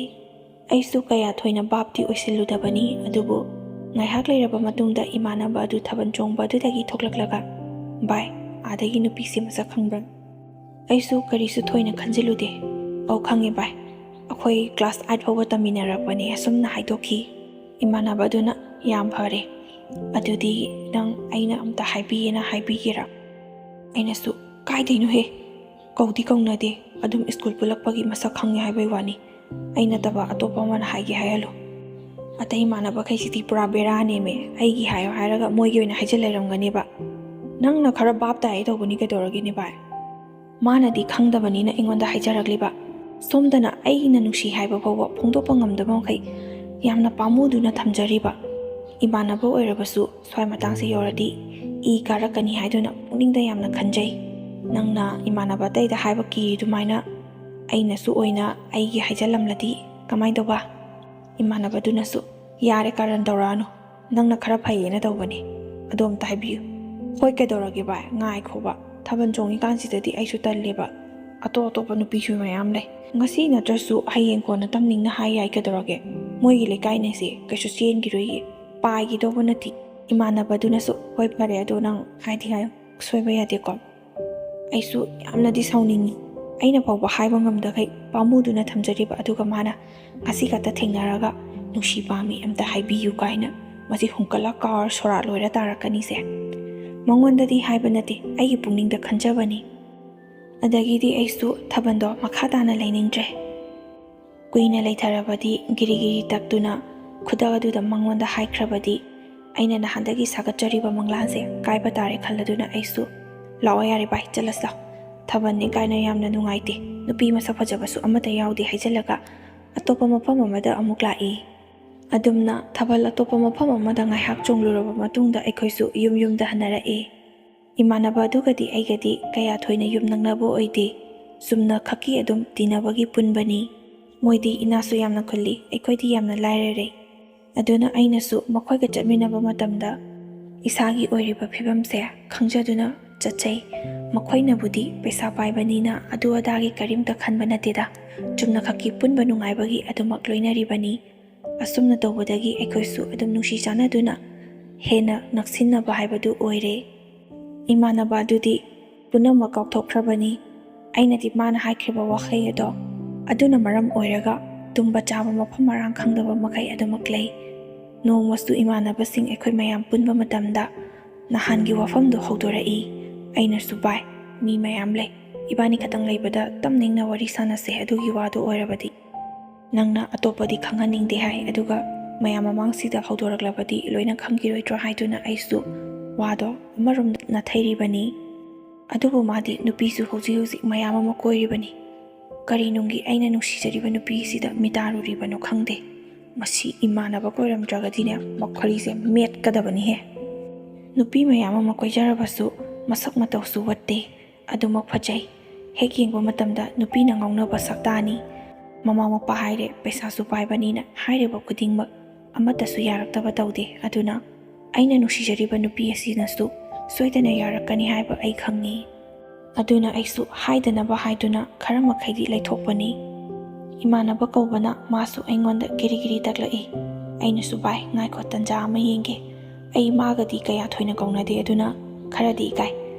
ꯑꯩꯁꯨ ꯀꯌꯥ ꯊꯣꯏꯅ ꯚꯥꯞꯇꯤ ꯑꯣꯏꯁꯤꯜꯂꯨꯗꯕꯅꯤ, ꯑꯗꯨꯕꯨ ꯉꯥꯏꯍꯥꯛ ꯂꯩꯔꯕ ꯃꯇꯨꯡꯗ ꯏꯃꯥꯟꯅꯕ ꯑꯗꯨ ꯊꯥꯕꯜ ꯆꯣꯡꯕ ꯑꯗꯨꯗꯒꯤ ꯊꯣꯛꯂꯛꯂꯒ, "ꯚꯥꯏ, ꯑꯥꯗꯒꯤ ꯅꯨꯄꯤꯁꯤ ꯃꯁꯛ ꯈꯪꯕ꯭ꯔꯥ?" ꯑꯩꯁꯨ ꯀꯔꯤꯁꯨ ꯊꯣꯏꯅ ꯈꯟꯖꯤꯜꯂꯨꯗꯦ꯫ "ꯑꯧ, ꯈꯪꯉꯦ ꯚꯥꯏ, ꯑꯩꯈꯣꯏ ꯀ꯭ꯂꯥꯁ ꯑꯥꯏꯠ ꯐꯥꯎꯕ ꯇꯝꯃꯤꯟꯅꯔꯛꯄꯅꯦ," ꯑꯁꯨꯝꯅ ꯍꯥꯏꯗꯣꯛꯈꯤ꯫ ꯏꯃꯥꯟꯅꯕ ꯑꯗꯨꯅ, "ꯌꯥꯝ ꯐꯔꯦ, ꯑꯗꯨꯗꯤ ꯅꯪ ꯑꯩꯅ ꯑꯝꯇ ꯍꯥꯏꯕꯤꯒꯦꯅ ꯍꯥꯏꯕꯤꯒꯦꯔꯥ?" ꯑꯩꯅꯁꯨ, "ꯀꯥꯏꯗꯩꯅꯣꯍꯦ, ꯀꯧꯗꯤ ꯀꯧꯅꯗꯦ, ꯑꯗꯨꯝ ꯁ꯭ꯀꯨꯜ ꯄꯨꯜꯂꯛꯄꯒꯤ ꯃꯁꯛ ꯈꯪꯉꯦ ꯍꯥꯏꯕꯩ ꯋꯥꯅꯤ, ꯑꯩ ꯅꯠꯇꯕ ꯑꯇꯣꯞꯄ ꯑꯃꯅ ꯍꯥꯏꯒꯦ ꯍꯥꯏꯍꯜꯂꯨ꯫ ꯑꯇꯩ ꯏꯃꯥꯟꯅꯕꯈꯩꯁꯤꯗꯤ ꯄꯨꯔꯥ ꯕꯦꯔꯥꯅꯦꯃꯦ, ꯑꯩꯒꯤ ꯍꯥꯏꯌꯣ ꯍꯥꯏꯔꯒ ꯃꯣꯏꯒꯤ ꯑꯣꯏꯅ ꯍꯥꯏꯖꯤꯜ ꯂꯩꯔꯝꯒꯅꯦꯕ꯫ ꯅꯪꯅ ꯈꯔ ꯚꯥꯞ ꯇꯥꯏ ꯇꯧꯕꯅꯤ, ꯀꯩꯗꯧꯔꯒꯦꯅꯦ ꯚꯥꯏ?" ꯃꯥꯅꯗꯤ ꯈꯪꯗꯕꯅꯤꯅ ꯑꯩꯉꯣꯟꯗ ꯍꯥꯏꯖꯔꯛꯂꯤꯕ꯫ ꯁꯣꯝꯗꯅ ꯑꯩꯅ ꯅꯨꯡꯁꯤ ꯍꯥꯏꯕ ꯐꯥꯎꯕ ꯐꯣꯡꯗꯣꯛꯄ ꯉꯝꯗꯕ ꯃꯈꯩ ꯌꯥꯝꯅ ꯄꯥꯝꯃꯨꯗꯨꯅ ꯊꯝꯖꯔꯤꯕ꯫ ꯏꯃꯥꯟꯅꯕ ꯑꯣꯏꯔꯕꯁꯨ ꯁ꯭ꯋꯥꯏ ꯃꯇꯥꯡꯁꯦ ꯌꯧꯔꯗꯤ ꯏ ꯀꯥꯔꯛꯀꯅꯤ ꯍꯥꯏꯗꯨꯅ ꯄꯨꯛꯅꯤꯡꯗ ꯌꯥꯝꯅ ꯈꯟꯖꯩ꯫ ꯅꯪꯅ ꯏꯃꯥꯟꯅꯕ ꯑꯇꯩꯗ ꯍꯥꯏꯕ ꯀꯤ ꯑꯗꯨꯃꯥꯏꯅ ꯑꯩꯅꯁꯨ ꯑꯣꯏꯅ ꯑꯩꯒꯤ ꯍꯥꯏꯖꯜꯂꯝꯂꯗꯤ ꯀꯃꯥꯏꯅ ꯇꯧꯕ? ꯏꯃꯥꯟꯅꯕꯗꯨꯅꯁꯨ, "ꯌꯥꯔꯦ, ꯀꯥꯔꯟ ꯇꯧꯔꯛꯑꯅꯨ꯫ ꯅꯪꯅ ꯈꯔ ꯐꯩꯌꯦꯅ ꯇꯧꯕꯅꯤ꯫ ꯑꯗꯣ ꯑꯝꯇ ꯍꯥꯏꯕꯤꯌꯨ꯫" "ꯍꯣꯏ, ꯀꯩꯗꯧꯔꯒꯦ ꯚꯥꯏ? ꯉꯥꯏꯈꯣꯕ꯫ ꯊꯥꯕꯜ ꯆꯣꯡꯉꯤꯀꯥꯟꯁꯤꯗꯗꯤ ꯑꯩꯁꯨ ꯇꯜꯂꯦꯕ꯫ ꯑꯇꯣꯞ ꯑꯇꯣꯞꯄ ꯅꯨꯄꯤꯁꯨ ꯃꯌꯥꯝ ꯂꯩ꯫ ꯉꯁꯤ ꯅꯠꯇ꯭ꯔꯁꯨ ꯍꯌꯦꯡ ꯀꯣꯟꯅ ꯇꯝꯅꯤꯡꯅ ꯍꯥꯏ ꯌꯥꯏ, ꯀꯩꯗꯧꯔꯒꯦ? ꯃꯣꯏꯒꯤ ꯂꯩꯀꯥꯏꯅꯤꯁꯦ ꯀꯩꯁꯨ ꯆꯦꯟꯈꯤꯔꯣꯏꯌꯦ꯫ ꯄꯥꯏꯈꯤꯗꯧꯕ ꯅꯠꯇꯦ꯫" ꯏꯃꯥꯟꯅꯕꯗꯨꯅꯁꯨ, "ꯍꯣꯏ, ꯐꯔꯦ, ꯑꯗꯣ ꯅꯪ ꯍꯥꯏꯗꯤ ꯍꯥꯏꯌꯨ, ꯁꯣꯏꯕ ꯌꯥꯗꯦꯀꯣ?" ꯑꯩꯁꯨ ꯌꯥꯝꯅꯗꯤ ꯁꯥꯎꯅꯤꯡꯉꯤ꯫ ꯑꯩꯅ ꯐꯥꯎꯕ ꯍꯥꯏꯕ ꯉꯝꯗꯈꯩ ꯄꯥꯝꯃꯨꯗꯨꯅ ꯊꯝꯖꯔꯤꯕ, ꯑꯗꯨꯒ ꯃꯥꯅ ꯉꯁꯤ ꯈꯛꯇ ꯊꯦꯡꯅꯔꯒ "ꯅꯨꯡꯁꯤ ꯄꯥꯝꯃꯤ, ꯑꯝꯇ ꯍꯥꯏꯕꯤꯌꯨ" ꯀꯥꯏꯅ, ꯃꯁꯤ ꯍꯨꯝꯀꯠꯂ ꯀꯥꯎꯔ ꯁꯣꯔꯥ ꯂꯣꯏꯔ ꯇꯥꯔꯛꯀꯅꯤꯁꯦ꯫ ꯃꯉꯣꯟꯗꯗꯤ ꯍꯥꯏꯕ ꯅꯠꯇꯦ, ꯑꯩꯒꯤ ꯄꯨꯛꯅꯤꯡꯗ ꯈꯟꯖꯕꯅꯤ꯫ ꯑꯗꯒꯤꯗꯤ ꯑꯩꯁꯨ ꯊꯥꯕꯜꯗꯣ ꯃꯈꯥ ꯇꯥꯅ ꯂꯩꯅꯤꯡꯗ꯭ꯔꯦ꯫ ꯀꯨꯏꯅ ꯂꯩꯊꯔꯕꯗꯤ ꯒꯤꯔꯤ ꯒꯤꯔꯤ ꯇꯛꯇꯨꯅ ꯈꯨꯗꯛ ꯑꯗꯨꯗ ꯃꯉꯣꯟꯗ ꯍꯥꯏꯈ꯭ꯔꯕꯗꯤ ꯑꯩꯅ ꯅꯍꯥꯟꯗꯒꯤ ꯁꯥꯒꯠꯆꯔꯤꯕ ꯃꯪꯂꯥꯟꯁꯦ ꯀꯥꯏꯕ ꯇꯥꯔꯦ ꯈꯜꯂꯗꯨꯅ ꯑꯩꯁꯨ, "ꯂꯥꯛꯑꯣ ꯌꯥꯔꯦ ꯚꯥꯏ, ꯆꯠꯂꯁꯤ ꯂꯥꯛꯑꯣ꯫ ꯊꯥꯕꯜꯅꯦ ꯀꯥꯏꯅ ꯌꯥꯝꯅ ꯅꯨꯡꯉꯥꯏꯇꯦ꯫ ꯅꯨꯄꯤ ꯃꯁꯛ ꯐꯖꯕꯁꯨ ꯑꯃꯠꯇ ꯌꯥꯎꯗꯦ" ꯍꯥꯏꯖꯤꯜꯂꯒ ꯑꯇꯣꯞꯄ ꯃꯐꯝ ꯑꯃꯗ ꯑꯃꯨꯛ ꯂꯥꯛꯏ꯫ ꯑꯗꯨꯝꯅ ꯊꯥꯕꯜ ꯑꯇꯣꯞꯄ ꯃꯐꯝ ꯑꯃꯗ ꯉꯥꯏꯍꯥꯛ ꯆꯣꯡꯂꯨꯔꯕ ꯃꯇꯨꯡꯗ ꯑꯩꯈꯣꯏꯁꯨ ꯌꯨꯝ ꯌꯨꯝꯗ ꯍꯟꯅꯔꯛꯏ꯫ ꯏꯃꯥꯟꯅꯕ ꯑꯗꯨꯒꯗꯤ ꯑꯩꯒꯗꯤ ꯀꯌꯥ ꯊꯣꯏꯅ ꯌꯨꯝ ꯅꯛꯅꯕ ꯑꯣꯏꯗꯦ꯫ ꯆꯨꯝꯅ ꯈꯛꯀꯤ ꯑꯗꯨꯝ ꯇꯤꯟꯅꯕꯒꯤ ꯄꯨꯟꯕꯅꯤ꯫ ꯃꯣꯏꯗꯤ ꯏꯅꯥꯁꯨ ꯌꯥꯝꯅ ꯈꯨꯜꯂꯤ, ꯑꯩꯈꯣꯏꯗꯤ ꯌꯥꯝꯅ ꯂꯥꯏꯔꯔꯦ꯫ ꯑꯗꯨꯅ ꯑꯩꯅꯁꯨ ꯃꯈꯣꯏꯒ ꯆꯠꯃꯤꯟꯅꯕ ꯃꯇꯝꯗ ꯏꯁꯥꯒꯤ ꯑꯣꯏꯔꯤꯕ ꯐꯤꯕꯝꯁꯦ ꯈꯪꯖꯗꯨꯅ ꯆꯠꯆꯩ꯫ ꯃꯈꯣꯏꯅꯕꯨꯗꯤ ꯄꯩꯁꯥ ꯄꯥꯏꯕꯅꯤꯅ ꯑꯗꯨ ꯑꯗꯥꯒꯤ ꯀꯔꯤꯝꯇ ꯈꯟꯕ ꯅꯠꯇꯦꯗ꯫ ꯆꯨꯝꯅ ꯈꯛꯀꯤ ꯄꯨꯟꯕ ꯅꯨꯡꯉꯥꯏꯕꯒꯤ ꯑꯗꯨꯃꯛ ꯂꯣꯏꯅꯔꯤꯕꯅꯤ꯫ ꯑꯁꯨꯝꯅ ꯇꯧꯕꯗꯒꯤ ꯑꯩꯈꯣꯏꯁꯨ ꯑꯗꯨꯝ ꯅꯨꯡꯁꯤ ꯆꯥꯟꯅꯗꯨꯅ ꯍꯦꯟꯅ ꯅꯛꯁꯤꯟꯅꯕ ꯍꯥꯏꯕꯗꯨ ꯑꯣꯏꯔꯦ꯫ ꯏꯃꯥꯟꯅꯕ ꯑꯗꯨꯗꯤ ꯄꯨꯝꯅꯃꯛ ꯀꯥꯎꯊꯣꯛꯈ꯭ꯔꯕꯅꯤ꯫ ꯑꯩꯅꯗꯤ ꯃꯥꯅ ꯍꯥꯏꯈ꯭ꯔꯤꯕ ꯋꯥꯍꯩ ꯑꯗꯣ ꯑꯗꯨꯅ ꯃꯔꯝ ꯑꯣꯏꯔꯒ ꯇꯨꯝꯕ ꯆꯥꯕ ꯃꯐꯝ ꯃꯔꯥꯡ ꯈꯪꯗꯕ ꯃꯈꯩ ꯑꯗꯨꯃꯛ ꯂꯩ꯫ ꯅꯣꯡꯃꯁꯨ ꯏꯃꯥꯟꯅꯕꯁꯤꯡ ꯑꯩꯈꯣꯏ ꯃꯌꯥꯝ ꯄꯨꯟꯕ ꯃꯇꯝꯗ ꯅꯍꯥꯟꯒꯤ ꯋꯥꯐꯝꯗꯣ ꯍꯧꯗꯣꯔꯛꯏ꯫ ꯑꯩꯅꯁꯨ, "ꯚꯥꯏ, ꯃꯤ ꯃꯌꯥꯝ ꯂꯩ, ꯏꯕꯥꯅꯤ ꯈꯛꯇꯪ ꯂꯩꯕꯗ ꯇꯞꯅ ꯏꯪꯅ ꯋꯥꯔꯤ ꯁꯥꯟꯅꯁꯦ, ꯑꯗꯨꯒꯤ ꯋꯥꯗꯣ ꯑꯣꯏꯔꯕꯗꯤ꯫ ꯅꯪꯅ ꯑꯇꯣꯞꯄꯗꯤ ꯈꯪꯍꯟꯅꯤꯡꯗꯦ ꯍꯥꯏ, ꯑꯗꯨꯒ ꯃꯌꯥꯝ ꯃꯃꯥꯡꯁꯤꯗ ꯍꯧꯗꯣꯔꯛꯂꯕꯗꯤ ꯂꯣꯏꯅ ꯈꯪꯈꯤꯔꯣꯏꯗ꯭ꯔꯣ?" ꯍꯥꯏꯗꯨꯅ ꯑꯩꯁꯨ ꯋꯥꯗꯣ ꯑꯃꯔꯣꯝꯗ ꯅꯥꯊꯩꯔꯤꯕꯅꯤ꯫ ꯑꯗꯨꯕꯨ ꯃꯥꯗꯤ ꯅꯨꯄꯤꯁꯨ ꯍꯧꯖꯤꯛ ꯍꯧꯖꯤꯛ ꯃꯌꯥꯝ ꯑꯃ ꯀꯣꯏꯔꯤꯕꯅꯤ꯫ ꯀꯔꯤ ꯅꯨꯡꯒꯤ ꯑꯩꯅ ꯅꯨꯡꯁꯤꯖꯔꯤꯕ ꯅꯨꯄꯤꯁꯤꯗ ꯃꯤꯇꯥꯔꯨꯔꯤꯕꯅꯣ ꯈꯪꯗꯦ꯫ ꯃꯁꯤ ꯏꯃꯥꯟꯅꯕ ꯀꯣꯏꯔꯝꯗ꯭ꯔꯒꯗꯤꯅꯦ, ꯃꯈꯣꯏꯁꯦ ꯃꯦꯠꯀꯗꯕꯅꯤꯍꯦ꯫ ꯅꯨꯄꯤ ꯃꯌꯥꯝ ꯑꯃ ꯀꯣꯏꯖꯔꯕꯁꯨ ꯃꯁꯛ ꯃꯇꯧꯁꯨ ꯋꯠꯇꯦ, ꯑꯗꯨꯃꯛ ꯐꯖꯩ꯫ ꯍꯦꯛ ꯌꯦꯡꯕ ꯃꯇꯝꯗ ꯅꯨꯄꯤꯅ ꯉꯥꯎꯅꯕ ꯁꯛꯇꯥꯅꯤ꯫ ꯃꯃꯥ ꯃꯄꯥ ꯍꯥꯏꯔꯦ, ꯄꯩꯁꯥꯁꯨ ꯄꯥꯏꯕꯅꯤꯅ ꯍꯥꯏꯔꯤꯕ ꯈꯨꯗꯤꯡꯃꯛ ꯑꯃꯠꯇꯁꯨ ꯌꯥꯔꯛꯇꯕ ꯇꯧꯗꯦ꯫ ꯑꯗꯨꯅ ꯑꯩꯅ ꯅꯨꯡꯁꯤꯖꯔꯤꯕ ꯅꯨꯄꯤ ꯑꯁꯤꯅꯁꯨ ꯁꯣꯏꯗꯅ ꯌꯥꯔꯛꯀꯅꯤ ꯍꯥꯏꯕ ꯑꯩ ꯈꯪꯉꯤ꯫ ꯑꯗꯨꯅ ꯑꯩꯁꯨ ꯍꯥꯏꯗꯅꯕ ꯍꯥꯏꯗꯨꯅ ꯈꯔ ꯃꯈꯩꯗꯤ ꯂꯩꯊꯣꯛꯄꯅꯤ꯫ ꯏꯃꯥꯟꯅꯕ ꯀꯧꯕꯅ ꯃꯥꯁꯨ ꯑꯩꯉꯣꯟꯗ ꯒꯤꯔꯤ ꯒꯤꯔꯤ ꯇꯛꯂꯛꯏ꯫ ꯑꯩꯅꯁꯨ, "ꯚꯥꯏ, ꯉꯥꯏꯈꯣ, ꯇꯟꯖꯥ ꯑꯃ ꯌꯦꯡꯒꯦ꯫ ꯑꯩ ꯃꯥꯒꯗꯤ ꯀꯌꯥ ꯊꯣꯏꯅ ꯀꯧꯅꯗꯦ, ꯑꯗꯨꯅ ꯈꯔꯗꯤ ꯏꯀꯥꯏ꯫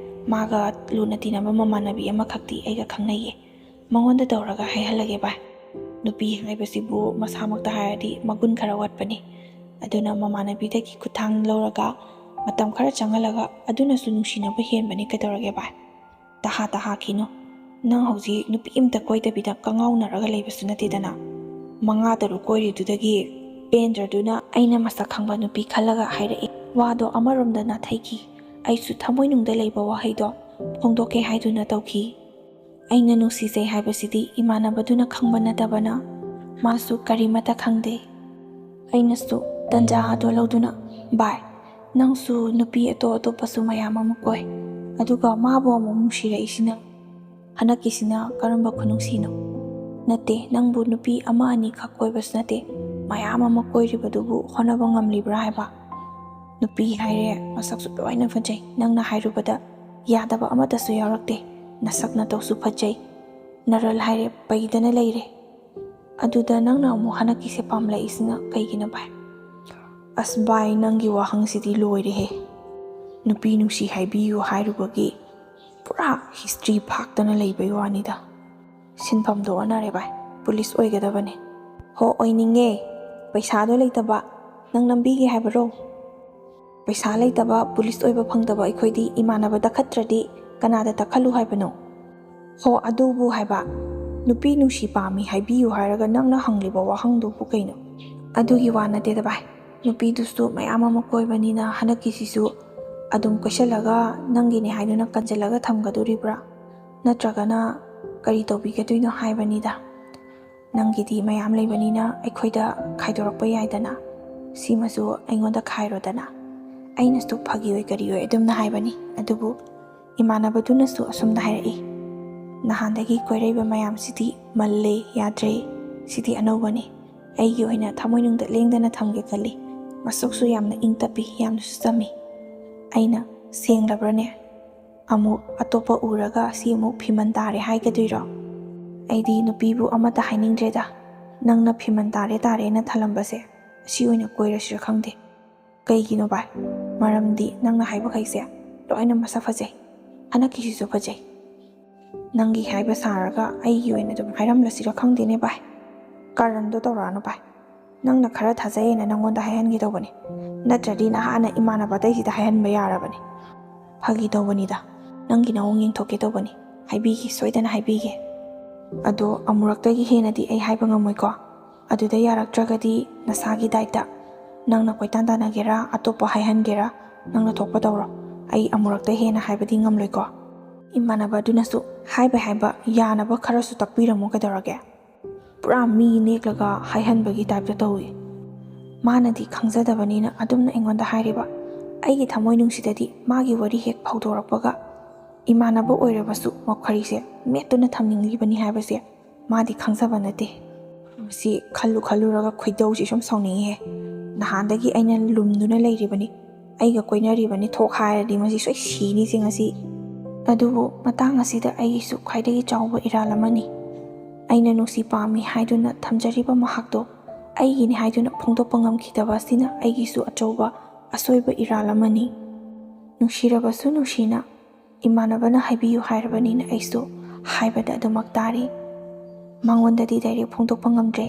ꯃꯥꯒ ꯂꯨꯅ ꯇꯤꯟꯅꯕ ꯃꯃꯥꯟꯅꯕꯤ ꯑꯃꯈꯛꯇꯤ ꯑꯩꯒ ꯈꯪꯅꯩꯌꯦ꯫ ꯃꯉꯣꯟꯗ ꯇꯧꯔꯒ ꯍꯥꯏꯍꯜꯂꯒꯦ, ꯚꯥꯏ꯫ ꯅꯨꯄꯤ ꯍꯥꯏꯕꯁꯤꯕꯨ ꯃꯁꯥꯃꯛꯇ ꯍꯥꯏꯔꯗꯤ ꯃꯒꯨꯟ ꯈꯔ ꯋꯥꯠꯄꯅꯤ꯫ ꯑꯗꯨꯅ ꯃꯃꯥꯟꯅꯕꯤꯗꯒꯤ ꯈꯨꯠꯊꯥꯡ ꯂꯧꯔꯒ ꯃꯇꯝ ꯈꯔ ꯆꯪꯍꯜꯂꯒ ꯑꯗꯨꯅꯁꯨ ꯅꯨꯡꯁꯤꯅꯕ ꯍꯦꯟꯕꯅꯤ ꯀꯩꯗꯧꯔꯒꯦ, ꯚꯥꯏ?" "ꯇꯍꯥ ꯇꯍꯥꯈꯤꯅꯨ꯫ ꯅꯪ ꯍꯧꯖꯤꯛ ꯅꯨꯄꯤ ꯑꯝꯇ ꯀꯣꯏꯗꯕꯤꯗ ꯀꯉꯥꯎꯅꯔꯒ ꯂꯩꯕꯁꯨ ꯅꯠꯇꯦꯗꯅ꯫ ꯃꯉꯥ ꯇꯔꯨꯛ ꯀꯣꯏꯔꯤꯗꯨꯗꯒꯤ ꯄꯦꯟꯗ꯭ꯔꯗꯨꯅ ꯑꯩꯅ ꯃꯁꯛ ꯈꯪꯕ ꯅꯨꯄꯤ ꯈꯜꯂꯒ ꯍꯥꯏꯔꯛꯏ꯫" ꯋꯥꯗꯣ ꯑꯃꯔꯣꯝꯗ ꯅꯥꯊꯩꯈꯤ꯫ ꯑꯩꯁꯨ ꯊꯃꯣꯏꯅꯨꯡꯗ ꯂꯩꯕ ꯋꯥꯍꯩꯗꯣ ꯐꯣꯡꯗꯣꯛꯀꯦ ꯍꯥꯏꯗꯨꯅ ꯇꯧꯈꯤ꯫ ꯑꯩꯅ ꯅꯨꯡꯁꯤꯖꯩ ꯍꯥꯏꯕꯁꯤꯗꯤ ꯏꯃꯥꯟꯅꯕꯗꯨꯅ ꯈꯪꯕ ꯅꯠꯇꯕꯅ ꯃꯥꯁꯨ ꯀꯔꯤꯃꯠꯇ ꯈꯪꯗꯦ꯫ ꯑꯩꯅꯁꯨ ꯇꯟꯖꯥ ꯑꯗꯨ ꯂꯧꯗꯨꯅ, "ꯚꯥꯏ, ꯅꯪꯁꯨ ꯅꯨꯄꯤ ꯑꯇꯣꯞ ꯑꯇꯣꯞꯄꯁꯨ ꯃꯌꯥꯝ ꯑꯃ ꯀꯣꯏ, ꯑꯗꯨꯒ ꯃꯥꯕꯨ ꯑꯃꯨꯛ ꯅꯨꯡꯁꯤꯔꯛꯏꯁꯤꯅ ꯍꯟꯗꯛꯀꯤꯁꯤꯅ ꯀꯔꯝꯕ ꯈꯨꯅꯨꯡꯁꯤꯅꯣ? ꯅꯠꯇꯦ, ꯅꯪꯕꯨ ꯅꯨꯄꯤ ꯑꯃ ꯑꯅꯤꯈꯛ ꯀꯣꯏꯕꯁꯨ ꯅꯠꯇꯦ, ꯃꯌꯥꯝ ꯑꯃ ꯀꯣꯏꯔꯤꯕꯗꯨꯕꯨ ꯍꯣꯠꯅꯕ ꯉꯝꯂꯤꯕ꯭ꯔꯥ ꯍꯥꯏꯕ? ꯅꯨꯄꯤ ꯍꯥꯏꯔꯦ, ꯃꯁꯛꯁꯨ ꯂꯣꯏꯅ ꯐꯖꯩ, ꯅꯪꯅ ꯍꯥꯏꯔꯨꯕꯗ ꯌꯥꯗꯕ ꯑꯃꯠꯇꯁꯨ ꯌꯥꯎꯔꯛꯇꯦ, ꯅꯁꯛ ꯅꯇꯧꯁꯨ ꯐꯖꯩ, ꯅꯔꯜ ꯍꯥꯏꯔꯦ ꯄꯩꯗꯅ ꯂꯩꯔꯦ꯫ ꯑꯗꯨꯗ ꯅꯪꯅ ꯑꯃꯨꯛ ꯍꯟꯗꯛꯀꯤꯁꯦ ꯄꯥꯝꯂꯛꯏꯁꯤꯅ ꯀꯩꯒꯤꯅꯣ ꯚꯥꯏ? ꯑꯁ ꯚꯥꯏ, ꯅꯪꯒꯤ ꯋꯥꯍꯪꯁꯤꯗꯤ ꯂꯣꯏꯔꯦꯍꯦ꯫ ꯅꯨꯄꯤ ꯅꯨꯡꯁꯤ ꯍꯥꯏꯕꯤꯌꯨ ꯍꯥꯏꯔꯨꯕꯒꯤ ꯄꯨꯔꯥ ꯍꯤꯁꯇ꯭ꯔꯤ ꯐꯥꯛꯇꯅ ꯂꯩꯕꯩ ꯋꯥꯅꯤꯗ꯫ ꯁꯤꯟꯐꯝꯗꯣ ꯑꯣꯟꯅꯔꯦ ꯚꯥꯏ, ꯄꯨꯂꯤꯁ ꯑꯣꯏꯒꯗꯕꯅꯦ꯫ ꯍꯣ, ꯑꯣꯏꯅꯤꯡꯉꯦ, ꯄꯩꯁꯥꯗꯣ ꯂꯩꯇꯕ꯫ ꯅꯪ ꯅꯝꯕꯤꯒꯦ ꯍꯥꯏꯕꯔꯣ? ꯄꯩꯁꯥ ꯂꯩꯇꯕ, ꯄꯨꯂꯤꯁ ꯑꯣꯏꯕ ꯐꯪꯗꯕ ꯑꯩꯈꯣꯏꯗꯤ ꯏꯃꯥꯟꯅꯕ ꯇꯛꯈꯠꯇ꯭ꯔꯗꯤ ꯀꯅꯥꯗ ꯇꯛꯈꯠꯂꯨ ꯍꯥꯏꯕꯅꯣ? ꯍꯣ, ꯑꯗꯨꯕꯨ ꯍꯥꯏꯕ, ꯅꯨꯄꯤ ꯅꯨꯡꯁꯤ ꯄꯥꯝꯃꯤ ꯍꯥꯏꯕꯤꯌꯨ ꯍꯥꯏꯔꯒ ꯅꯪꯅ ꯍꯪꯂꯤꯕ ꯋꯥꯍꯪꯗꯨꯕꯨ ꯀꯩꯅꯣ? ꯑꯗꯨꯒꯤ ꯋꯥ ꯅꯠꯇꯦꯗ ꯚꯥꯏ, ꯅꯨꯄꯤꯗꯨꯁꯨ ꯃꯌꯥꯝ ꯑꯃ ꯀꯣꯏꯕꯅꯤꯅ ꯍꯟꯗꯛꯀꯤꯁꯤꯁꯨ ꯑꯗꯨꯝ ꯀꯣꯏꯁꯜꯂꯒ ꯅꯪꯒꯤꯅꯦ ꯍꯥꯏꯗꯨꯅ ꯀꯟꯁꯤꯜꯂꯒ ꯊꯝꯒꯗꯣꯔꯤꯕ꯭ꯔꯥ? ꯅꯠꯇ꯭ꯔꯒꯅ ꯀꯔꯤ ꯇꯧꯕꯤꯒꯗꯣꯏꯅꯣ ꯍꯥꯏꯕꯅꯤꯗ꯫ ꯅꯪꯒꯤꯗꯤ ꯃꯌꯥꯝ ꯂꯩꯕꯅꯤꯅ ꯑꯩꯈꯣꯏꯗ ꯈꯥꯏꯗꯣꯔꯛꯄ ꯌꯥꯏꯗꯅ꯫ ꯁꯤꯃꯁꯨ ꯑꯩꯉꯣꯟꯗ ꯈꯥꯏꯔꯣꯗꯅ꯫ ꯑꯩꯅꯁꯨ ꯐꯥꯒꯤ ꯑꯣꯏ ꯀꯔꯤ ꯑꯣꯏ ꯑꯗꯨꯝꯅ ꯍꯥꯏꯕꯅꯤ꯫ ꯑꯗꯨꯕꯨ ꯏꯃꯥꯟꯅꯕꯗꯨꯅꯁꯨ ꯑꯁꯨꯝꯅ ꯍꯥꯏꯔꯛꯏ, "ꯅꯍꯥꯟꯗꯒꯤ ꯀꯣꯏꯔꯛꯏꯕ ꯃꯌꯥꯝꯁꯤꯗꯤ ꯃꯜꯂꯦ, ꯌꯥꯗ꯭ꯔꯦ꯫ ꯁꯤꯗꯤ ꯑꯅꯧꯕꯅꯤ꯫ ꯑꯩꯒꯤ ꯑꯣꯏꯅ ꯊꯃꯣꯏꯅꯨꯡꯗ ꯂꯦꯡꯗꯅ ꯊꯝꯒꯦ ꯈꯜꯂꯤ꯫ ꯃꯁꯛꯁꯨ ꯌꯥꯝꯅ ꯏꯪ ꯇꯞꯄꯤ, ꯌꯥꯝꯅꯁꯨ ꯆꯝꯃꯤ꯫" ꯑꯩꯅ, "ꯁꯦꯡꯂꯕ꯭ꯔꯅꯦ? ꯑꯃꯨꯛ ꯑꯇꯣꯞꯄ ꯎꯔꯒ ꯑꯁꯤ ꯑꯃꯨꯛ ꯐꯤꯃꯟ ꯇꯥꯔꯦ ꯍꯥꯏꯒꯗꯣꯏꯔꯣ?" ꯑꯩꯗꯤ ꯅꯨꯄꯤꯕꯨ ꯑꯃꯠꯇ ꯍꯥꯏꯅꯤꯡꯗ꯭ꯔꯦꯗ꯫ ꯅꯪꯅ ꯐꯤꯃꯟ ꯇꯥꯔꯦ ꯇꯥꯔꯦꯅ ꯊꯜꯂꯝꯕꯁꯦ ꯑꯁꯤ ꯑꯣꯏꯅ ꯀꯣꯏꯔꯁꯤꯔ ꯈꯪꯗꯦ꯫ ꯀꯩꯒꯤꯅꯣ ꯚꯥꯏ? ꯃꯔꯝꯗꯤ ꯅꯪꯅ ꯍꯥꯏꯕꯈꯩꯁꯦ ꯂꯣꯏꯅ ꯃꯁꯛ ꯐꯖꯩ꯫ ꯍꯟꯗꯛꯀꯤꯁꯤꯁꯨ ꯐꯖꯩ꯫ ꯅꯪꯒꯤ ꯍꯥꯏꯕ ꯁꯥꯔꯒ ꯑꯩꯒꯤ ꯑꯣꯏꯅ ꯑꯗꯨꯝ ꯍꯥꯏꯔꯝꯂꯁꯤꯔ ꯈꯪꯗꯦꯅꯦ ꯚꯥꯏ꯫ ꯀꯔꯟꯗꯣ ꯇꯧꯔꯛꯑꯅꯨ ꯚꯥꯏ꯫ ꯅꯪꯅ ꯈꯔ ꯊꯥꯖꯩꯌꯦꯅ ꯅꯪꯉꯣꯟꯗ ꯍꯥꯏꯍꯟꯒꯦ ꯇꯧꯕꯅꯤ꯫ ꯅꯠꯇ꯭ꯔꯗꯤ ꯅꯍꯥꯟꯅ ꯏꯃꯥꯟꯅꯕ ꯑꯇꯩꯁꯤꯗ ꯍꯥꯏꯍꯟꯕ ꯌꯥꯔꯕꯅꯤ꯫ ꯐꯥꯒꯤ ꯇꯧꯕꯅꯤꯗ꯫ ꯅꯪꯒꯤ ꯅꯑꯣꯡ ꯌꯦꯡꯊꯣꯛꯀꯦ ꯇꯧꯕꯅꯤ꯫ ꯍꯥꯏꯕꯤꯒꯦ, ꯁꯣꯏꯗꯅ ꯍꯥꯏꯕꯤꯒꯦ꯫ ꯑꯗꯣ ꯑꯃꯨꯔꯛꯇꯒꯤ ꯍꯦꯟꯅꯗꯤ ꯑꯩ ꯍꯥꯏꯕ ꯉꯝꯃꯣꯏꯀꯣ꯫ ꯑꯗꯨꯗ ꯌꯥꯔꯛꯇ꯭ꯔꯒꯗꯤ ꯅꯁꯥꯒꯤ ꯗꯥꯏꯠꯇ꯫ ꯅꯪꯅ ꯀꯣꯏꯇꯥꯟ ꯇꯥꯟꯅꯒꯦꯔꯥ, ꯑꯇꯣꯞꯄ ꯍꯥꯏꯍꯟꯒꯦꯔꯥ, ꯅꯪꯅ ꯊꯣꯛꯄ ꯇꯧꯔꯣ꯫ ꯑꯩ ꯑꯃꯨꯔꯛꯇ ꯍꯦꯟꯅ ꯍꯥꯏꯕꯗꯤ ꯉꯝꯂꯣꯏꯀꯣ꯫ ꯏꯃꯥꯟꯅꯕ ꯑꯗꯨꯅꯁꯨ ꯍꯥꯏꯕ ꯍꯥꯏꯕ ꯌꯥꯅꯕ ꯈꯔꯁꯨ ꯇꯥꯛꯄꯤꯔꯝꯃꯨ ꯀꯩꯗꯧꯔꯒꯦ? ꯄꯨꯔꯥ ꯃꯤ ꯅꯦꯛꯂꯒ ꯍꯥꯏꯍꯟꯕꯒꯤ ꯇꯥꯏꯞꯇ ꯇꯧꯏ꯫ ꯃꯥꯅꯗꯤ ꯈꯪꯖꯗꯕꯅꯤꯅ ꯑꯗꯨꯝꯅ ꯑꯩꯉꯣꯟꯗ ꯍꯥꯏꯔꯤꯕ꯫ ꯑꯩꯒꯤ ꯊꯃꯣꯏꯅꯨꯡꯁꯤꯗꯗꯤ ꯃꯥꯒꯤ ꯋꯥꯔꯤ ꯍꯦꯛ ꯐꯥꯎꯗꯣꯔꯛꯄꯒ ꯏꯃꯥꯟꯅꯕ ꯑꯣꯏꯔꯕꯁꯨ ꯃꯈꯣꯏꯁꯦ ꯃꯦꯠꯇꯨꯅ ꯊꯝꯅꯤꯡꯂꯤꯕꯅꯤ ꯍꯥꯏꯕꯁꯦ ꯃꯥꯗꯤ ꯈꯪꯖꯕ ꯅꯠꯇꯦ꯫ ꯃꯁꯤ ꯈꯜꯂꯨ ꯈꯜꯂꯨꯔꯒ ꯈꯣꯏꯗꯧꯁꯤ ꯁꯨꯝ ꯁꯥꯎꯅꯤꯡꯉꯤꯍꯦ꯫ ꯅꯍꯥꯟꯗꯒꯤ ꯑꯩꯅ ꯂꯨꯝꯗꯨꯅ ꯂꯩꯔꯤꯕꯅꯤ, ꯑꯩꯒ ꯀꯣꯏꯅꯔꯤꯕꯅꯤ ꯊꯣꯛ ꯍꯥꯏꯔꯗꯤ ꯃꯁꯤ ꯁꯣꯏ ꯁꯤꯅꯤꯁꯦ ꯉꯁꯤ꯫ ꯑꯗꯨꯕꯨ ꯃꯇꯥꯡ ꯑꯁꯤꯗ ꯑꯩꯒꯤꯁꯨ ꯈ꯭ꯋꯥꯏꯗꯒꯤ ꯆꯥꯎꯕ ꯏꯔꯥꯜ ꯑꯃꯅꯤ꯫ ꯑꯩꯅ ꯅꯨꯡꯁꯤ ꯄꯥꯝꯃꯤ ꯍꯥꯏꯗꯨꯅ ꯊꯝꯖꯔꯤꯕ ꯃꯍꯥꯛꯇꯣ ꯑꯩꯒꯤꯅꯤ ꯍꯥꯏꯗꯨꯅ ꯐꯣꯡꯗꯣꯛꯄ ꯉꯝꯈꯤꯗꯕ ꯑꯁꯤꯅ ꯑꯩꯒꯤꯁꯨ ꯑꯆꯧꯕ ꯑꯁꯣꯏꯕ ꯏꯔꯥꯜ ꯑꯃꯅꯤ꯫ ꯅꯨꯡꯁꯤꯔꯕꯁꯨ ꯅꯨꯡꯁꯤꯅ ꯏꯃꯥꯟꯅꯕꯅ ꯍꯥꯏꯕꯤꯌꯨ ꯍꯥꯏꯔꯕꯅꯤꯅ ꯑꯩꯁꯨ ꯍꯥꯏꯕꯗ ꯑꯗꯨꯃꯛ ꯇꯥꯔꯤ꯫ ꯃꯉꯣꯟꯗꯗꯤ ꯗꯥꯏꯔꯦꯛ ꯐꯣꯡꯗꯣꯛꯄ ꯉꯝꯗ꯭ꯔꯦ꯫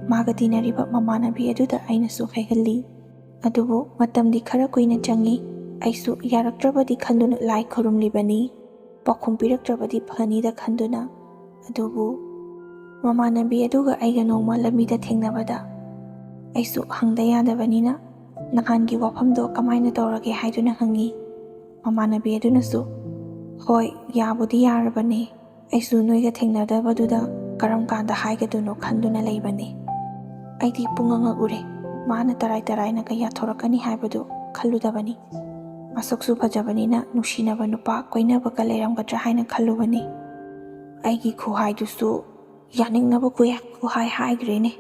ꯃꯥꯒ ꯇꯤꯟꯅꯔꯤꯕ ꯃꯃꯥꯟꯅꯕꯤ ꯑꯗꯨꯗ ꯑꯩꯅꯁꯨ ꯍꯥꯏꯍꯜꯂꯤ꯫ ꯑꯗꯨꯕꯨ ꯃꯇꯝꯗꯤ ꯈꯔ ꯀꯨꯏꯅ ꯆꯪꯉꯤ꯫ ꯑꯩꯁꯨ ꯌꯥꯔꯛꯇ꯭ꯔꯕꯗꯤ ꯈꯟꯗꯨꯅ ꯂꯥꯏ ꯈꯨꯔꯨꯝꯂꯤꯕꯅꯤ꯫ ꯄꯥꯎꯈꯨꯝ ꯄꯤꯔꯛꯇ꯭ꯔꯕꯗꯤ ꯐꯅꯤꯗ ꯈꯟꯗꯨꯅ꯫ ꯑꯗꯨꯕꯨ ꯃꯃꯥꯟꯅꯕꯤ ꯑꯗꯨꯒ ꯑꯩꯒ ꯅꯣꯡꯃ ꯂꯝꯕꯤꯗ ꯊꯦꯡꯅꯕꯗ ꯑꯩꯁꯨ ꯍꯪꯗ ꯌꯥꯗꯕꯅꯤꯅ, "ꯅꯍꯥꯟꯒꯤ ꯋꯥꯐꯝꯗꯣ ꯀꯃꯥꯏꯅ ꯇꯧꯔꯒꯦ?" ꯍꯥꯏꯗꯨꯅ ꯍꯪꯉꯤ꯫ ꯃꯃꯥꯟꯅꯕꯤ ꯑꯗꯨꯅꯁꯨ, "ꯍꯣꯏ, ꯌꯥꯕꯨꯗꯤ ꯌꯥꯔꯕꯅꯦ꯫ ꯑꯩꯁꯨ ꯅꯣꯏꯒ ꯊꯦꯡꯅꯗꯕꯗꯨꯗ ꯀꯔꯝ ꯀꯥꯟꯗ ꯍꯥꯏꯒꯗꯣꯏꯅꯣ ꯈꯟꯗꯨꯅ ꯂꯩꯕꯅꯦ꯫ ꯑꯩꯗꯤ ꯄꯨꯡꯉꯛ ꯉꯛꯎꯔꯦ꯫ ꯃꯥꯅ ꯇꯔꯥꯏ ꯇꯔꯥꯏꯅꯒ ꯌꯥꯊꯣꯔꯛꯀꯅꯤ ꯍꯥꯏꯕꯗꯨ ꯈꯜꯂꯨꯗꯕꯅꯤ꯫ ꯃꯁꯛꯁꯨ ꯐꯖꯕꯅꯤꯅ ꯅꯨꯡꯁꯤꯅꯕ ꯅꯨꯄꯥ ꯀꯣꯏꯅꯕꯒ ꯂꯩꯔꯝꯒꯗ꯭ꯔꯥ ꯍꯥꯏꯅ ꯈꯜꯂꯨꯕꯅꯤ꯫ ꯑꯩꯒꯤ ꯈꯨꯍꯥꯏꯗꯨꯁꯨ ꯌꯥꯅꯤꯡꯅꯕ ꯈꯨꯌꯥ-, ꯈꯨꯍꯥꯏ ꯍꯥꯏꯈ꯭ꯔꯦꯅꯦ꯫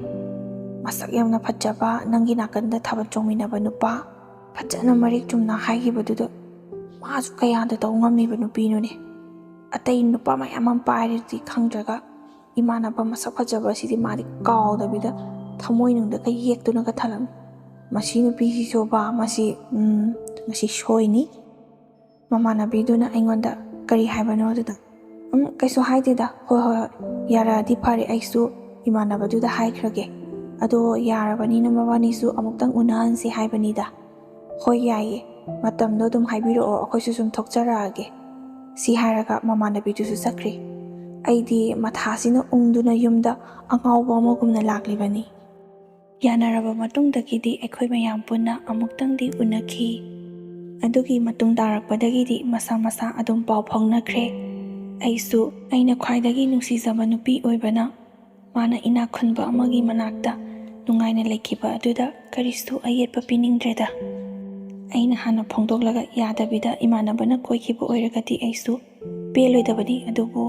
ꯃꯁꯛ ꯌꯥꯝꯅ ꯐꯖꯕ, ꯅꯪꯒꯤ ꯅꯥꯀꯟꯗ ꯊꯥꯕꯜ ꯆꯣꯡꯃꯤꯟꯅꯕ ꯅꯨꯄꯥ, ꯐꯖꯅ ꯃꯔꯤꯛ ꯆꯨꯝꯅ ꯍꯥꯏꯈꯤꯕꯗꯨꯗ ꯃꯥꯁꯨ ꯀꯌꯥꯗ ꯇꯧ ꯉꯝꯃꯤꯕ ꯅꯨꯄꯤꯅꯣꯅꯦ꯫ ꯑꯇꯩ ꯅꯨꯄꯥ ꯃꯌꯥꯝ ꯑꯃ ꯄꯥꯏꯔꯗꯤ ꯈꯪꯗ꯭ꯔꯒ ꯏꯃꯥꯟꯅꯕ ꯃꯁꯛ ꯐꯖꯕ ꯑꯁꯤꯗꯤ ꯃꯥꯗꯤ ꯀꯥꯎꯗꯕꯤꯗ ꯊꯃꯣꯏꯅꯨꯡꯗꯒ ꯌꯦꯛꯇꯨꯅꯒ ꯊꯜꯂꯝꯃꯤ꯫ ꯃꯁꯤ ꯅꯨꯄꯤꯁꯤꯁꯨꯕ, ꯃꯁꯤ, ꯎꯝ, ꯃꯁꯤ ꯁꯣꯏꯅꯤ꯫" ꯃꯃꯥꯟꯅꯕꯤꯗꯨꯅ ꯑꯩꯉꯣꯟꯗ ꯀꯔꯤ ꯍꯥꯏꯕꯅꯣ ꯑꯗꯨꯗ, "ꯎꯝ, ꯀꯩꯁꯨ ꯍꯥꯏꯗꯦꯗ꯫ ꯍꯣꯏ, ꯍꯣꯏ, ꯍꯣꯏ, ꯌꯥꯔꯛꯑꯗꯤ ꯐꯔꯦ, ꯑꯩꯁꯨ ꯏꯃꯥꯟꯅꯕꯗꯨꯗ ꯍꯥꯏꯈ꯭ꯔꯒꯦ꯫ ꯑꯗꯣ ꯌꯥꯔꯕꯅꯤꯅ ꯃꯕꯥꯅꯤꯁꯨ ꯑꯃꯨꯛꯇꯪ ꯎꯅꯍꯟꯁꯤ ꯍꯥꯏꯕꯅꯤꯗ꯫" "ꯍꯣꯏ, ꯌꯥꯏꯌꯦ, ꯃꯇꯝꯗꯣ ꯑꯗꯨꯝ ꯍꯥꯏꯕꯤꯔꯛꯑꯣ, ꯑꯩꯈꯣꯏꯁꯨ ꯁꯨꯝ ꯊꯣꯛꯆꯔꯛꯑꯒꯦ꯫" ꯁꯤ ꯍꯥꯏꯔꯒ ꯃꯃꯥꯟꯅꯕꯤꯗꯨꯁꯨ ꯆꯠꯈ꯭ꯔꯦ꯫ ꯑꯩꯗꯤ ꯃꯊꯥꯁꯤꯅ ꯎꯪꯗꯨꯅ ꯌꯨꯝꯗ ꯑꯉꯥꯎꯕ ꯑꯃꯒꯨꯝꯅ ꯂꯥꯛꯂꯤꯕꯅꯤ꯫ ꯌꯥꯅꯔꯕ ꯃꯇꯨꯡꯗꯒꯤꯗꯤ ꯑꯩꯈꯣꯏ ꯃꯌꯥꯝ ꯄꯨꯟꯅ ꯑꯃꯨꯛꯇꯪꯗꯤ ꯎꯅꯈꯤ꯫ ꯑꯗꯨꯒꯤ ꯃꯇꯨꯡ ꯇꯥꯔꯛꯄꯗꯒꯤꯗꯤ ꯃꯁꯥ ꯃꯁꯥ ꯑꯗꯨꯝ ꯄꯥꯎ ꯐꯥꯎꯅꯈ꯭ꯔꯦ꯫ ꯑꯩꯁꯨ ꯑꯩꯅ ꯈ꯭ꯋꯥꯏꯗꯒꯤ ꯅꯨꯡꯁꯤꯖꯕ ꯅꯨꯄꯤ ꯑꯣꯏꯕꯅ ꯃꯥꯅ ꯏꯅꯥꯛ ꯈꯨꯟꯕ ꯑꯃꯒꯤ ꯃꯅꯥꯛꯇ ꯅꯨꯡꯉꯥꯏꯅ ꯂꯩꯈꯤꯕ ꯑꯗꯨꯗ ꯀꯔꯤꯁꯨ ꯑꯌꯦꯠꯄ ꯄꯤꯅꯤꯡꯗ꯭ꯔꯦꯗ꯫ ꯑꯩꯅ ꯍꯥꯟꯅ ꯐꯣꯡꯗꯣꯛꯂꯒ ꯌꯥꯗꯕꯤꯗ ꯏꯃꯥꯟꯅꯕꯅ ꯀꯣꯏꯈꯤꯕ ꯑꯣꯏꯔꯒꯗꯤ ꯑꯩꯁꯨ ꯄꯦꯜꯂꯣꯏꯗꯕꯅꯤ꯫ ꯑꯗꯨꯕꯨ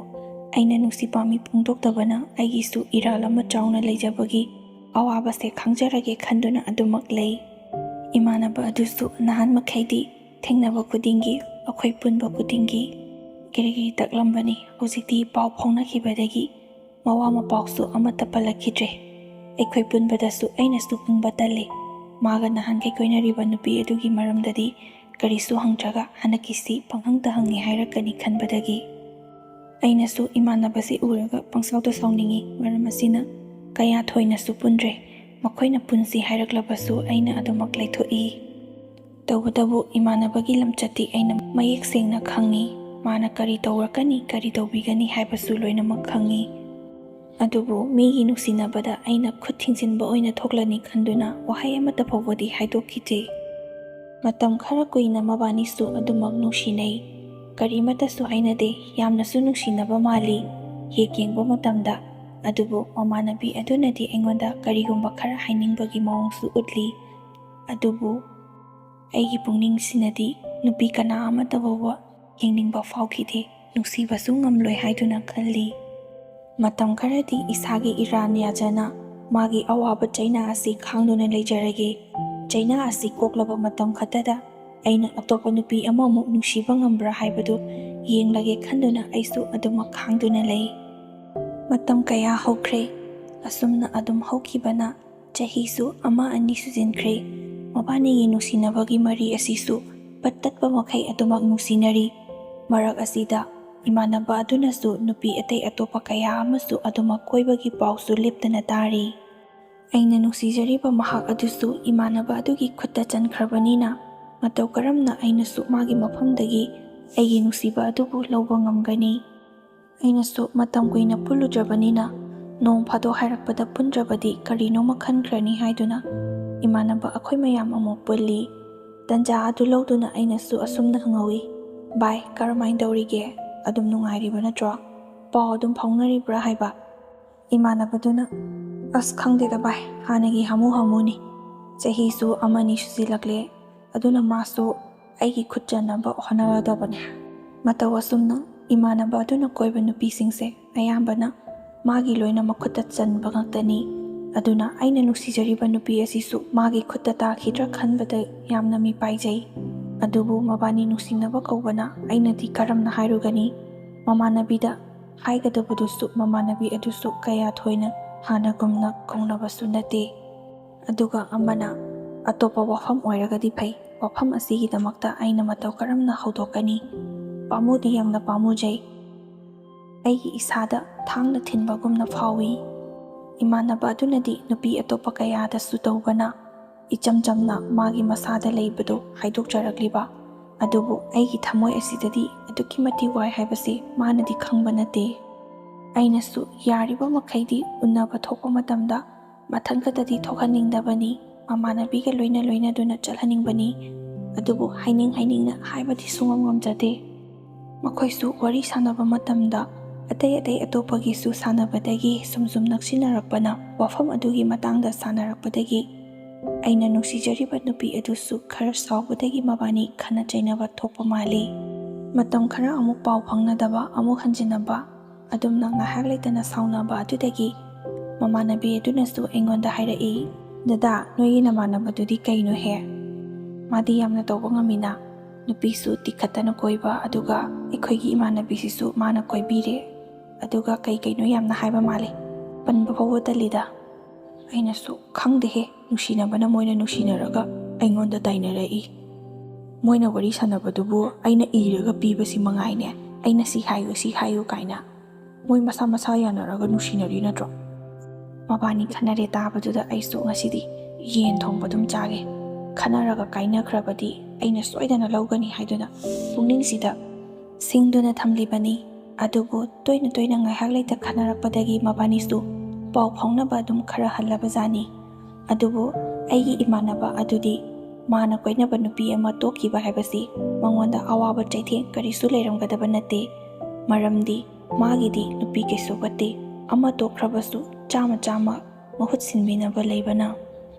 ꯑꯩꯅ ꯅꯨꯡꯁꯤ ꯄꯥꯝꯃꯤ ꯐꯣꯡꯗꯣꯛꯇꯕꯅ ꯑꯩꯒꯤꯁꯨ ꯏꯔꯥꯜ ꯑꯃ ꯆꯥꯎꯅ ꯂꯩꯖꯕꯒꯤ ꯑꯋꯥꯕꯁꯦ ꯈꯪꯖꯔꯒꯦ ꯈꯟꯗꯨꯅ ꯑꯗꯨꯃꯛ ꯂꯩ꯫ ꯏꯃꯥꯟꯅꯕ ꯑꯗꯨꯁꯨ ꯅꯍꯥꯟ ꯃꯈꯩꯗꯤ ꯊꯦꯡꯅꯕ ꯈꯨꯗꯤꯡꯒꯤ, ꯑꯩꯈꯣꯏ ꯄꯨꯟꯕ ꯈꯨꯗꯤꯡꯒꯤ ꯀꯤꯔꯤ ꯀꯤꯔꯤ ꯇꯛꯂꯝꯕꯅꯤ꯫ ꯍꯧꯖꯤꯛꯇꯤ ꯄꯥꯎ ꯐꯥꯎꯅꯈꯤꯕꯗꯒꯤ ꯃꯋꯥ ꯃꯄꯥꯎꯁꯨ ꯑꯃꯠꯇ ꯄꯜꯂꯛꯈꯤꯗ꯭ꯔꯦ꯫ ꯑꯩꯈꯣꯏ ꯄꯨꯟꯕꯗꯁꯨ ꯑꯩꯅꯁꯨ ꯍꯪꯕ ꯇꯜꯂꯦ꯫ ꯃꯥꯒ ꯅꯍꯥꯟꯈꯩ ꯀꯣꯏꯅꯔꯤꯕ ꯅꯨꯄꯤ ꯑꯗꯨꯒꯤ ꯃꯔꯝꯗꯗꯤ ꯀꯔꯤꯁꯨ ꯍꯪꯗ꯭ꯔꯒ ꯍꯟꯗꯛꯀꯤꯁꯤ ꯄꯪꯍꯪꯗ ꯍꯪꯉꯦ ꯍꯥꯏꯔꯛꯀꯅꯤ ꯈꯟꯕꯗꯒꯤ ꯑꯩꯅꯁꯨ ꯏꯃꯥꯟꯅꯕꯁꯤ ꯎꯔꯒ ꯄꯪꯁꯥꯎꯗ ꯁꯥꯎꯅꯤꯡꯉꯤ꯫ ꯃꯔꯝ ꯑꯁꯤꯅ ꯀꯌꯥ ꯊꯣꯏꯅꯁꯨ ꯄꯨꯟꯗ꯭ꯔꯦ꯫ ꯃꯈꯣꯏꯅ ꯄꯨꯟꯁꯤ ꯍꯥꯏꯔꯛꯂꯕꯁꯨ ꯑꯩꯅ ꯑꯗꯨꯃꯛ ꯂꯩꯊꯣꯛꯏ꯫ ꯇꯧꯕꯇꯕꯨ ꯏꯃꯥꯟꯅꯕꯒꯤ ꯂꯝꯆꯠꯇꯤ ꯑꯩꯅ ꯃꯌꯦꯛ ꯁꯦꯡꯅ ꯈꯪꯏ꯫ ꯃꯥꯅ ꯀꯔꯤ ꯇꯧꯔꯛꯀꯅꯤ, ꯀꯔꯤ ꯇꯧꯕꯤꯒꯅꯤ ꯍꯥꯏꯕꯁꯨ ꯂꯣꯏꯅꯃꯛ ꯈꯪꯏ꯫ ꯑꯗꯨꯕꯨ ꯃꯤꯒꯤ ꯅꯨꯡꯁꯤꯅꯕꯗ ꯑꯩꯅ ꯈꯨꯠ ꯊꯤꯡꯖꯤꯟꯕ ꯑꯣꯏꯅ ꯊꯣꯛꯂꯅꯤ ꯈꯟꯗꯨꯅ ꯋꯥꯍꯩ ꯑꯃꯠꯇ ꯐꯥꯎꯕꯗꯤ ꯍꯥꯏꯗꯣꯛꯈꯤꯗꯦ꯫ ꯃꯇꯝ ꯈꯔ ꯀꯨꯏꯅ ꯃꯕꯥꯅꯤꯁꯨ ꯑꯗꯨꯃꯛ ꯅꯨꯡꯁꯤꯅꯩ꯫ ꯀꯔꯤꯃꯠꯇꯁꯨ ꯍꯥꯏꯅꯗꯦ꯫ ꯌꯥꯝꯅꯁꯨ ꯅꯨꯡꯁꯤꯅꯕ ꯃꯥꯜꯂꯤ ꯌꯦꯛ ꯌꯦꯡꯕ ꯃꯇꯝꯗ꯫ ꯑꯗꯨꯕꯨ ꯃꯃꯥꯟꯅꯕꯤ ꯑꯗꯨꯅꯗꯤ ꯑꯩꯉꯣꯟꯗ ꯀꯔꯤꯒꯨꯝꯕ ꯈꯔ ꯍꯥꯏꯅꯤꯡꯕꯒꯤ ꯃꯑꯣꯡꯁꯨ ꯎꯠꯂꯤ꯫ ꯑꯗꯨꯕꯨ ꯑꯩꯒꯤ ꯄꯨꯛꯅꯤꯡꯁꯤꯅꯗꯤ ꯅꯨꯄꯤ ꯀꯅꯥ ꯑꯃꯠꯇ ꯐꯥꯎꯕ ꯌꯦꯡꯅꯤꯡꯕ ꯐꯥꯎꯈꯤꯗꯦ꯫ ꯅꯨꯡꯁꯤꯕꯁꯨ ꯉꯝꯂꯣꯏ ꯍꯥꯏꯗꯨꯅ ꯈꯜꯂꯤ꯫ ꯃꯇꯝ ꯈꯔꯗꯤ ꯏꯁꯥꯒꯤ ꯏꯔꯥꯟ ꯌꯥꯖꯅ ꯃꯥꯒꯤ ꯑꯋꯥꯕ ꯆꯩꯅꯥ ꯑꯁꯤ ꯈꯥꯡꯗꯨꯅ ꯂꯩꯖꯔꯒꯦ꯫ ꯆꯩꯅꯥ ꯑꯁꯤ ꯀꯣꯛꯂꯕ ꯃꯇꯝ ꯈꯛꯇꯗ ꯑꯩꯅ ꯑꯇꯣꯞꯄ ꯅꯨꯄꯤ ꯑꯃꯃꯨꯛ ꯅꯨꯡꯁꯤꯕ ꯉꯝꯕ꯭ꯔꯥ ꯍꯥꯏꯕꯗꯨ ꯌꯦꯡꯂꯒꯦ ꯈꯟꯗꯨꯅ ꯑꯩꯁꯨ ꯑꯗꯨꯃꯛ ꯈꯥꯡꯗꯨꯅ ꯂꯩ꯫ ꯃꯇꯝ ꯀꯌꯥ ꯍꯧꯈ꯭ꯔꯦ꯫ ꯑꯁꯨꯝꯅ ꯑꯗꯨꯝ ꯍꯧꯈꯤꯕꯅ ꯆꯍꯤꯁꯨ ꯑꯃ ꯑꯅꯤ ꯁꯨꯖꯤꯟꯈ꯭ꯔꯦ꯫ ꯃꯕꯥꯅꯤꯒꯤ ꯅꯨꯡꯁꯤꯅꯕꯒꯤ ꯃꯔꯤ ꯑꯁꯤꯁꯨ ꯄꯠ ꯇꯠꯄ ꯃꯈꯩ ꯑꯗꯨꯃꯛ ꯅꯨꯡꯁꯤꯅꯔꯤ꯫ ꯃꯔꯛ ꯑꯁꯤꯗ ꯏꯃꯥꯟꯅꯕ ꯑꯗꯨꯅꯁꯨ ꯅꯨꯄꯤ ꯑꯇꯩ ꯑꯇꯣꯞꯄ ꯀꯌꯥ ꯑꯃꯁꯨ ꯑꯗꯨꯃꯛ ꯀꯣꯏꯕꯒꯤ ꯄꯥꯎꯁꯨ ꯂꯦꯞꯇꯅ ꯇꯥꯔꯤ꯫ ꯑꯩꯅ ꯅꯨꯡꯁꯤꯖꯔꯤꯕ ꯃꯍꯥꯛ ꯑꯗꯨꯁꯨ ꯏꯃꯥꯟꯅꯕ ꯑꯗꯨꯒꯤ ꯈꯨꯠꯇ ꯆꯟꯈ꯭ꯔꯕꯅꯤꯅ ꯃꯇꯧ ꯀꯔꯝꯅ ꯑꯩꯅꯁꯨ ꯃꯥꯒꯤ ꯃꯐꯝꯗꯒꯤ ꯑꯩꯒꯤ ꯅꯨꯡꯁꯤꯕ ꯑꯗꯨꯕꯨ ꯂꯧꯕ ꯉꯝꯒꯅꯤ? ꯑꯩꯅꯁꯨ ꯃꯇꯝ ꯀꯨꯏꯅ ꯄꯨꯜꯂꯨꯗ꯭ꯔꯕꯅꯤꯅ ꯅꯣꯡ ꯐꯥꯗꯣꯛ ꯍꯥꯏꯔꯛꯄꯗ ꯄꯨꯟꯗ꯭ꯔꯕꯗꯤ ꯀꯔꯤꯅꯣꯃ ꯈꯟꯈ꯭ꯔꯅꯤ ꯍꯥꯏꯗꯨꯅ ꯏꯃꯥꯟꯅꯕ ꯑꯩꯈꯣꯏ ꯃꯌꯥꯝ ꯑꯃꯨꯛ ꯄꯨꯜꯂꯤ꯫ ꯇꯟꯖꯥ ꯑꯗꯨ ꯂꯧꯗꯨꯅ ꯑꯩꯅꯁꯨ ꯑꯁꯨꯝꯅ ꯍꯪꯍꯧꯏ, "ꯚꯥꯏ, ꯀꯔꯝꯍꯥꯏꯅ ꯇꯧꯔꯤꯒꯦ? ꯑꯗꯨꯝ ꯅꯨꯡꯉꯥꯏꯔꯤꯕ ꯅꯠꯇ꯭ꯔꯣ? ꯄꯥꯎ ꯑꯗꯨꯝ ꯐꯥꯎꯅꯔꯤꯕ꯭ꯔꯥ?" ꯍꯥꯏꯕ꯫ ꯏꯃꯥꯟꯅꯕꯗꯨꯅ, "ꯑꯁ, ꯈꯪꯗꯦꯗ ꯚꯥꯏ, ꯍꯥꯟꯅꯒꯤ ꯍꯥꯃꯨ ꯍꯥꯃꯨꯅꯤ꯫ ꯆꯍꯤꯁꯨ ꯑꯃꯅꯤ ꯁꯨꯖꯤꯜꯂꯛꯂꯦ꯫ ꯑꯗꯨꯅ ꯃꯥꯁꯨ ꯑꯩꯒꯤ ꯈꯨꯠ ꯆꯟꯅꯕ ꯍꯣꯠꯅꯔꯗꯕꯅꯦ꯫ ꯃꯇꯧ ꯑꯁꯨꯝꯅ ꯏꯃꯥꯟꯅꯕ ꯑꯗꯨꯅ ꯀꯣꯏꯕ ꯅꯨꯄꯤꯁꯤꯡꯁꯦ ꯑꯌꯥꯝꯕꯅ ꯃꯥꯒꯤ ꯂꯣꯏꯅ ꯃꯈꯨꯠꯇ ꯆꯟꯕ ꯉꯥꯛꯇꯅꯤ꯫ ꯑꯗꯨꯅ ꯑꯩꯅ ꯅꯨꯡꯁꯤꯖꯔꯤꯕ ꯅꯨꯄꯤ ꯑꯁꯤꯁꯨ ꯃꯥꯒꯤ ꯈꯨꯠꯇ ꯇꯥꯈꯤꯗ꯭ꯔꯥ ꯈꯟꯕꯗ ꯌꯥꯝꯅ ꯃꯤꯄꯥꯏꯖꯩ꯫ ꯑꯗꯨꯕꯨ ꯃꯕꯥꯅꯤ ꯅꯨꯡꯁꯤꯅꯕ ꯀꯧꯕꯅ ꯑꯩꯅꯗꯤ ꯀꯔꯝꯅ ꯍꯥꯏꯔꯨꯒꯅꯤ? ꯃꯃꯥꯟꯅꯕꯤꯗ ꯍꯥꯏꯒꯗꯕꯗꯨꯁꯨ ꯃꯃꯥꯟꯅꯕꯤ ꯑꯗꯨꯁꯨ ꯀꯌꯥ ꯊꯣꯏꯅ ꯍꯥꯟꯅꯒꯨꯝꯅ ꯀꯧꯅꯕꯁꯨ ꯅꯠꯇꯦ꯫ ꯑꯗꯨꯒ ꯑꯃꯅ ꯑꯇꯣꯞꯄ ꯋꯥꯐꯝ ꯑꯣꯏꯔꯒꯗꯤ ꯐꯩ꯫ ꯋꯥꯐꯝ ꯑꯁꯤꯒꯤꯗꯃꯛꯇ ꯑꯩꯅ ꯃꯇꯧ ꯀꯔꯝꯅ ꯍꯧꯗꯣꯛꯀꯅꯤ? ꯄꯥꯝꯃꯨꯗꯤ ꯌꯥꯝꯅ ꯄꯥꯝꯃꯨꯖꯩ꯫ ꯑꯩꯒꯤ ꯏꯁꯥꯗ ꯊꯥꯡꯅ ꯊꯤꯟꯕꯒꯨꯝꯅ ꯐꯥꯎꯏ꯫ ꯏꯃꯥꯟꯅꯕ ꯑꯗꯨꯅꯗꯤ ꯅꯨꯄꯤ ꯑꯇꯣꯞꯄ ꯀꯌꯥꯗꯁꯨ ꯇꯧꯕꯅ ꯏꯆꯝ ꯆꯝꯅ ꯃꯥꯒꯤ ꯃꯁꯥꯗ ꯂꯩꯕꯗꯨ ꯍꯥꯏꯗꯣꯛꯆꯔꯛꯂꯤꯕ꯫ ꯑꯗꯨꯕꯨ ꯑꯩꯒꯤ ꯊꯃꯣꯏ ꯑꯁꯤꯗꯗꯤ ꯑꯗꯨꯛꯀꯤ ꯃꯇꯤꯛ ꯋꯥꯏ ꯍꯥꯏꯕꯁꯤ ꯃꯥꯅꯗꯤ ꯈꯪꯕ ꯅꯠꯇꯦ꯫ ꯑꯩꯅꯁꯨ ꯌꯥꯔꯤꯕ ꯃꯈꯩꯗꯤ ꯎꯅꯕ ꯊꯣꯛꯄ ꯃꯇꯝꯗ ꯃꯊꯟ ꯈꯛꯇꯗꯤ ꯊꯣꯛꯍꯟꯅꯤꯡꯗꯕꯅꯤ꯫ ꯃꯃꯥꯟꯅꯕꯤꯒ ꯂꯣꯏꯅ ꯂꯣꯏꯅꯗꯨꯅ ꯆꯠꯍꯟꯅꯤꯡꯕꯅꯤ꯫ ꯑꯗꯨꯕꯨ ꯍꯥꯏꯅꯤꯡ ꯍꯥꯏꯅꯤꯡꯅ ꯍꯥꯏꯕꯗꯤ ꯁꯨꯡꯉꯝ ꯉꯝꯖꯗꯦ꯫ ꯃꯈꯣꯏꯁꯨ ꯋꯥꯔꯤ ꯁꯥꯟꯅꯕ ꯃꯇꯝꯗ ꯑꯇꯩ ꯑꯇꯩ ꯑꯇꯣꯞꯄꯒꯤꯁꯨ ꯁꯥꯟꯅꯕꯗꯒꯤ ꯁꯨꯝ ꯁꯨꯝ ꯅꯛꯁꯤꯟꯅꯔꯛꯄꯅ, ꯋꯥꯐꯝ ꯑꯗꯨꯒꯤ ꯃꯇꯥꯡꯗ ꯁꯥꯟꯅꯔꯛꯄꯗꯒꯤ ꯑꯩꯅ ꯅꯨꯡꯁꯤꯖꯔꯤꯕ ꯅꯨꯄꯤ ꯑꯗꯨꯁꯨ ꯈꯔ ꯁꯥꯎꯕꯗꯒꯤ ꯃꯕꯥꯅꯤ ꯈꯟꯅ ꯆꯩꯅꯕ ꯊꯣꯛꯄ ꯃꯥꯜꯂꯤ꯫ ꯃꯇꯝ ꯈꯔ ꯑꯃꯨꯛ ꯄꯥꯎ ꯐꯥꯎꯅꯗꯕ, ꯑꯃꯨꯛ ꯍꯟꯖꯤꯟꯅꯕ, ꯑꯗꯨꯝꯅ ꯉꯥꯏꯍꯥꯛ ꯂꯩꯇꯅ ꯁꯥꯎꯅꯕ ꯑꯗꯨꯗꯒꯤ ꯃꯃꯥꯟꯅꯕꯤ ꯑꯗꯨꯅꯁꯨ ꯑꯩꯉꯣꯟꯗ ꯍꯥꯏꯔꯛꯏ, "ꯗꯗꯥ, ꯅꯣꯏꯒꯤ ꯅꯃꯥꯟꯅꯕꯗꯨꯗꯤ ꯀꯩꯅꯣꯍꯦ? ꯃꯥꯗꯤ ꯌꯥꯝꯅ ꯇꯧꯕ ꯉꯝꯃꯤꯅ꯫ ꯅꯨꯄꯤꯁꯨ ꯇꯤꯈꯠꯇꯅ ꯀꯣꯏꯕ, ꯑꯗꯨꯒ ꯑꯩꯈꯣꯏꯒꯤ ꯏꯃꯥꯟꯅꯕꯤꯁꯤꯁꯨ ꯃꯥꯅ ꯀꯣꯏꯕꯤꯔꯦ꯫ ꯑꯗꯨꯒ ꯀꯩ ꯀꯩꯅꯣ ꯌꯥꯝꯅ ꯍꯥꯏꯕ ꯃꯥꯜꯂꯦ꯫ ꯄꯟꯕ ꯐꯥꯎꯕ ꯇꯜꯂꯤꯗ꯫" ꯑꯩꯅꯁꯨ, "ꯈꯪꯗꯦꯍꯦ, ꯅꯨꯡꯁꯤꯅꯕꯅ ꯃꯣꯏꯅ ꯅꯨꯡꯁꯤꯅꯔꯒ ꯑꯩꯉꯣꯟꯗ ꯇꯥꯏꯅꯔꯛꯏ꯫ ꯃꯣꯏꯅ ꯋꯥꯔꯤ ꯁꯥꯟꯅꯕꯗꯨꯕꯨ ꯑꯩꯅ ꯏꯔꯒ ꯄꯤꯕꯁꯤ ꯃꯉꯥꯏꯅꯦ꯫ ꯑꯩꯅ ꯁꯤ ꯍꯥꯏꯌꯨ, ꯁꯤ ꯍꯥꯏꯌꯨ ꯀꯥꯏꯅ꯫ ꯃꯣꯏ ꯃꯁꯥ ꯃꯁꯥ ꯌꯥꯅꯔꯒ ꯅꯨꯡꯁꯤꯅꯔꯤ ꯅꯠꯇ꯭ꯔꯣ?" ꯃꯕꯥꯅꯤ ꯈꯟꯅꯔꯦ ꯇꯥꯕꯗꯨꯗ ꯑꯩꯁꯨ ꯉꯁꯤꯗꯤ ꯌꯦꯟ ꯊꯣꯡꯕ ꯑꯗꯨꯝ ꯆꯥꯒꯦ꯫ ꯈꯟꯅꯔꯒ ꯀꯥꯏꯅꯈ꯭ꯔꯕꯗꯤ ꯑꯩꯅ ꯁꯣꯏꯗꯅ ꯂꯧꯒꯅꯤ ꯍꯥꯏꯗꯨꯅ ꯄꯨꯛꯅꯤꯡꯁꯤꯗ ꯁꯤꯡꯗꯨꯅ ꯊꯝꯂꯤꯕꯅꯤ꯫ ꯑꯗꯨꯕꯨ ꯇꯣꯏꯅ ꯇꯣꯏꯅ ꯉꯥꯏꯍꯥꯛ ꯂꯩꯇ ꯈꯟꯅꯔꯛꯄꯗꯒꯤ ꯃꯕꯥꯅꯤꯁꯨ ꯄꯥꯎ ꯐꯥꯎꯅꯕ ꯑꯗꯨꯝ ꯈꯔ ꯍꯜꯂꯕꯖꯥꯠꯅꯤ꯫ ꯑꯗꯨꯕꯨ ꯑꯩꯒꯤ ꯏꯃꯥꯟꯅꯕ ꯑꯗꯨꯗꯤ ꯃꯥꯅ ꯀꯣꯏꯅꯕ ꯅꯨꯄꯤ ꯑꯃ ꯇꯣꯛꯈꯤꯕ ꯍꯥꯏꯕꯁꯤ ꯃꯉꯣꯟꯗ ꯑꯋꯥꯕ ꯆꯩꯊꯦꯡ ꯀꯔꯤꯁꯨ ꯂꯩꯔꯝꯒꯗꯕ ꯅꯠꯇꯦ꯫ ꯃꯔꯝꯗꯤ ꯃꯥꯒꯤꯗꯤ ꯅꯨꯄꯤ ꯀꯩꯁꯨ ꯋꯥꯠꯇꯦ꯫ ꯑꯃ ꯇꯣꯛꯈ꯭ꯔꯕꯁꯨ ꯆꯥꯝꯃ ꯆꯥꯝꯃ ꯃꯍꯨꯠ ꯁꯤꯟꯕꯤꯅꯕ ꯂꯩꯕꯅ꯫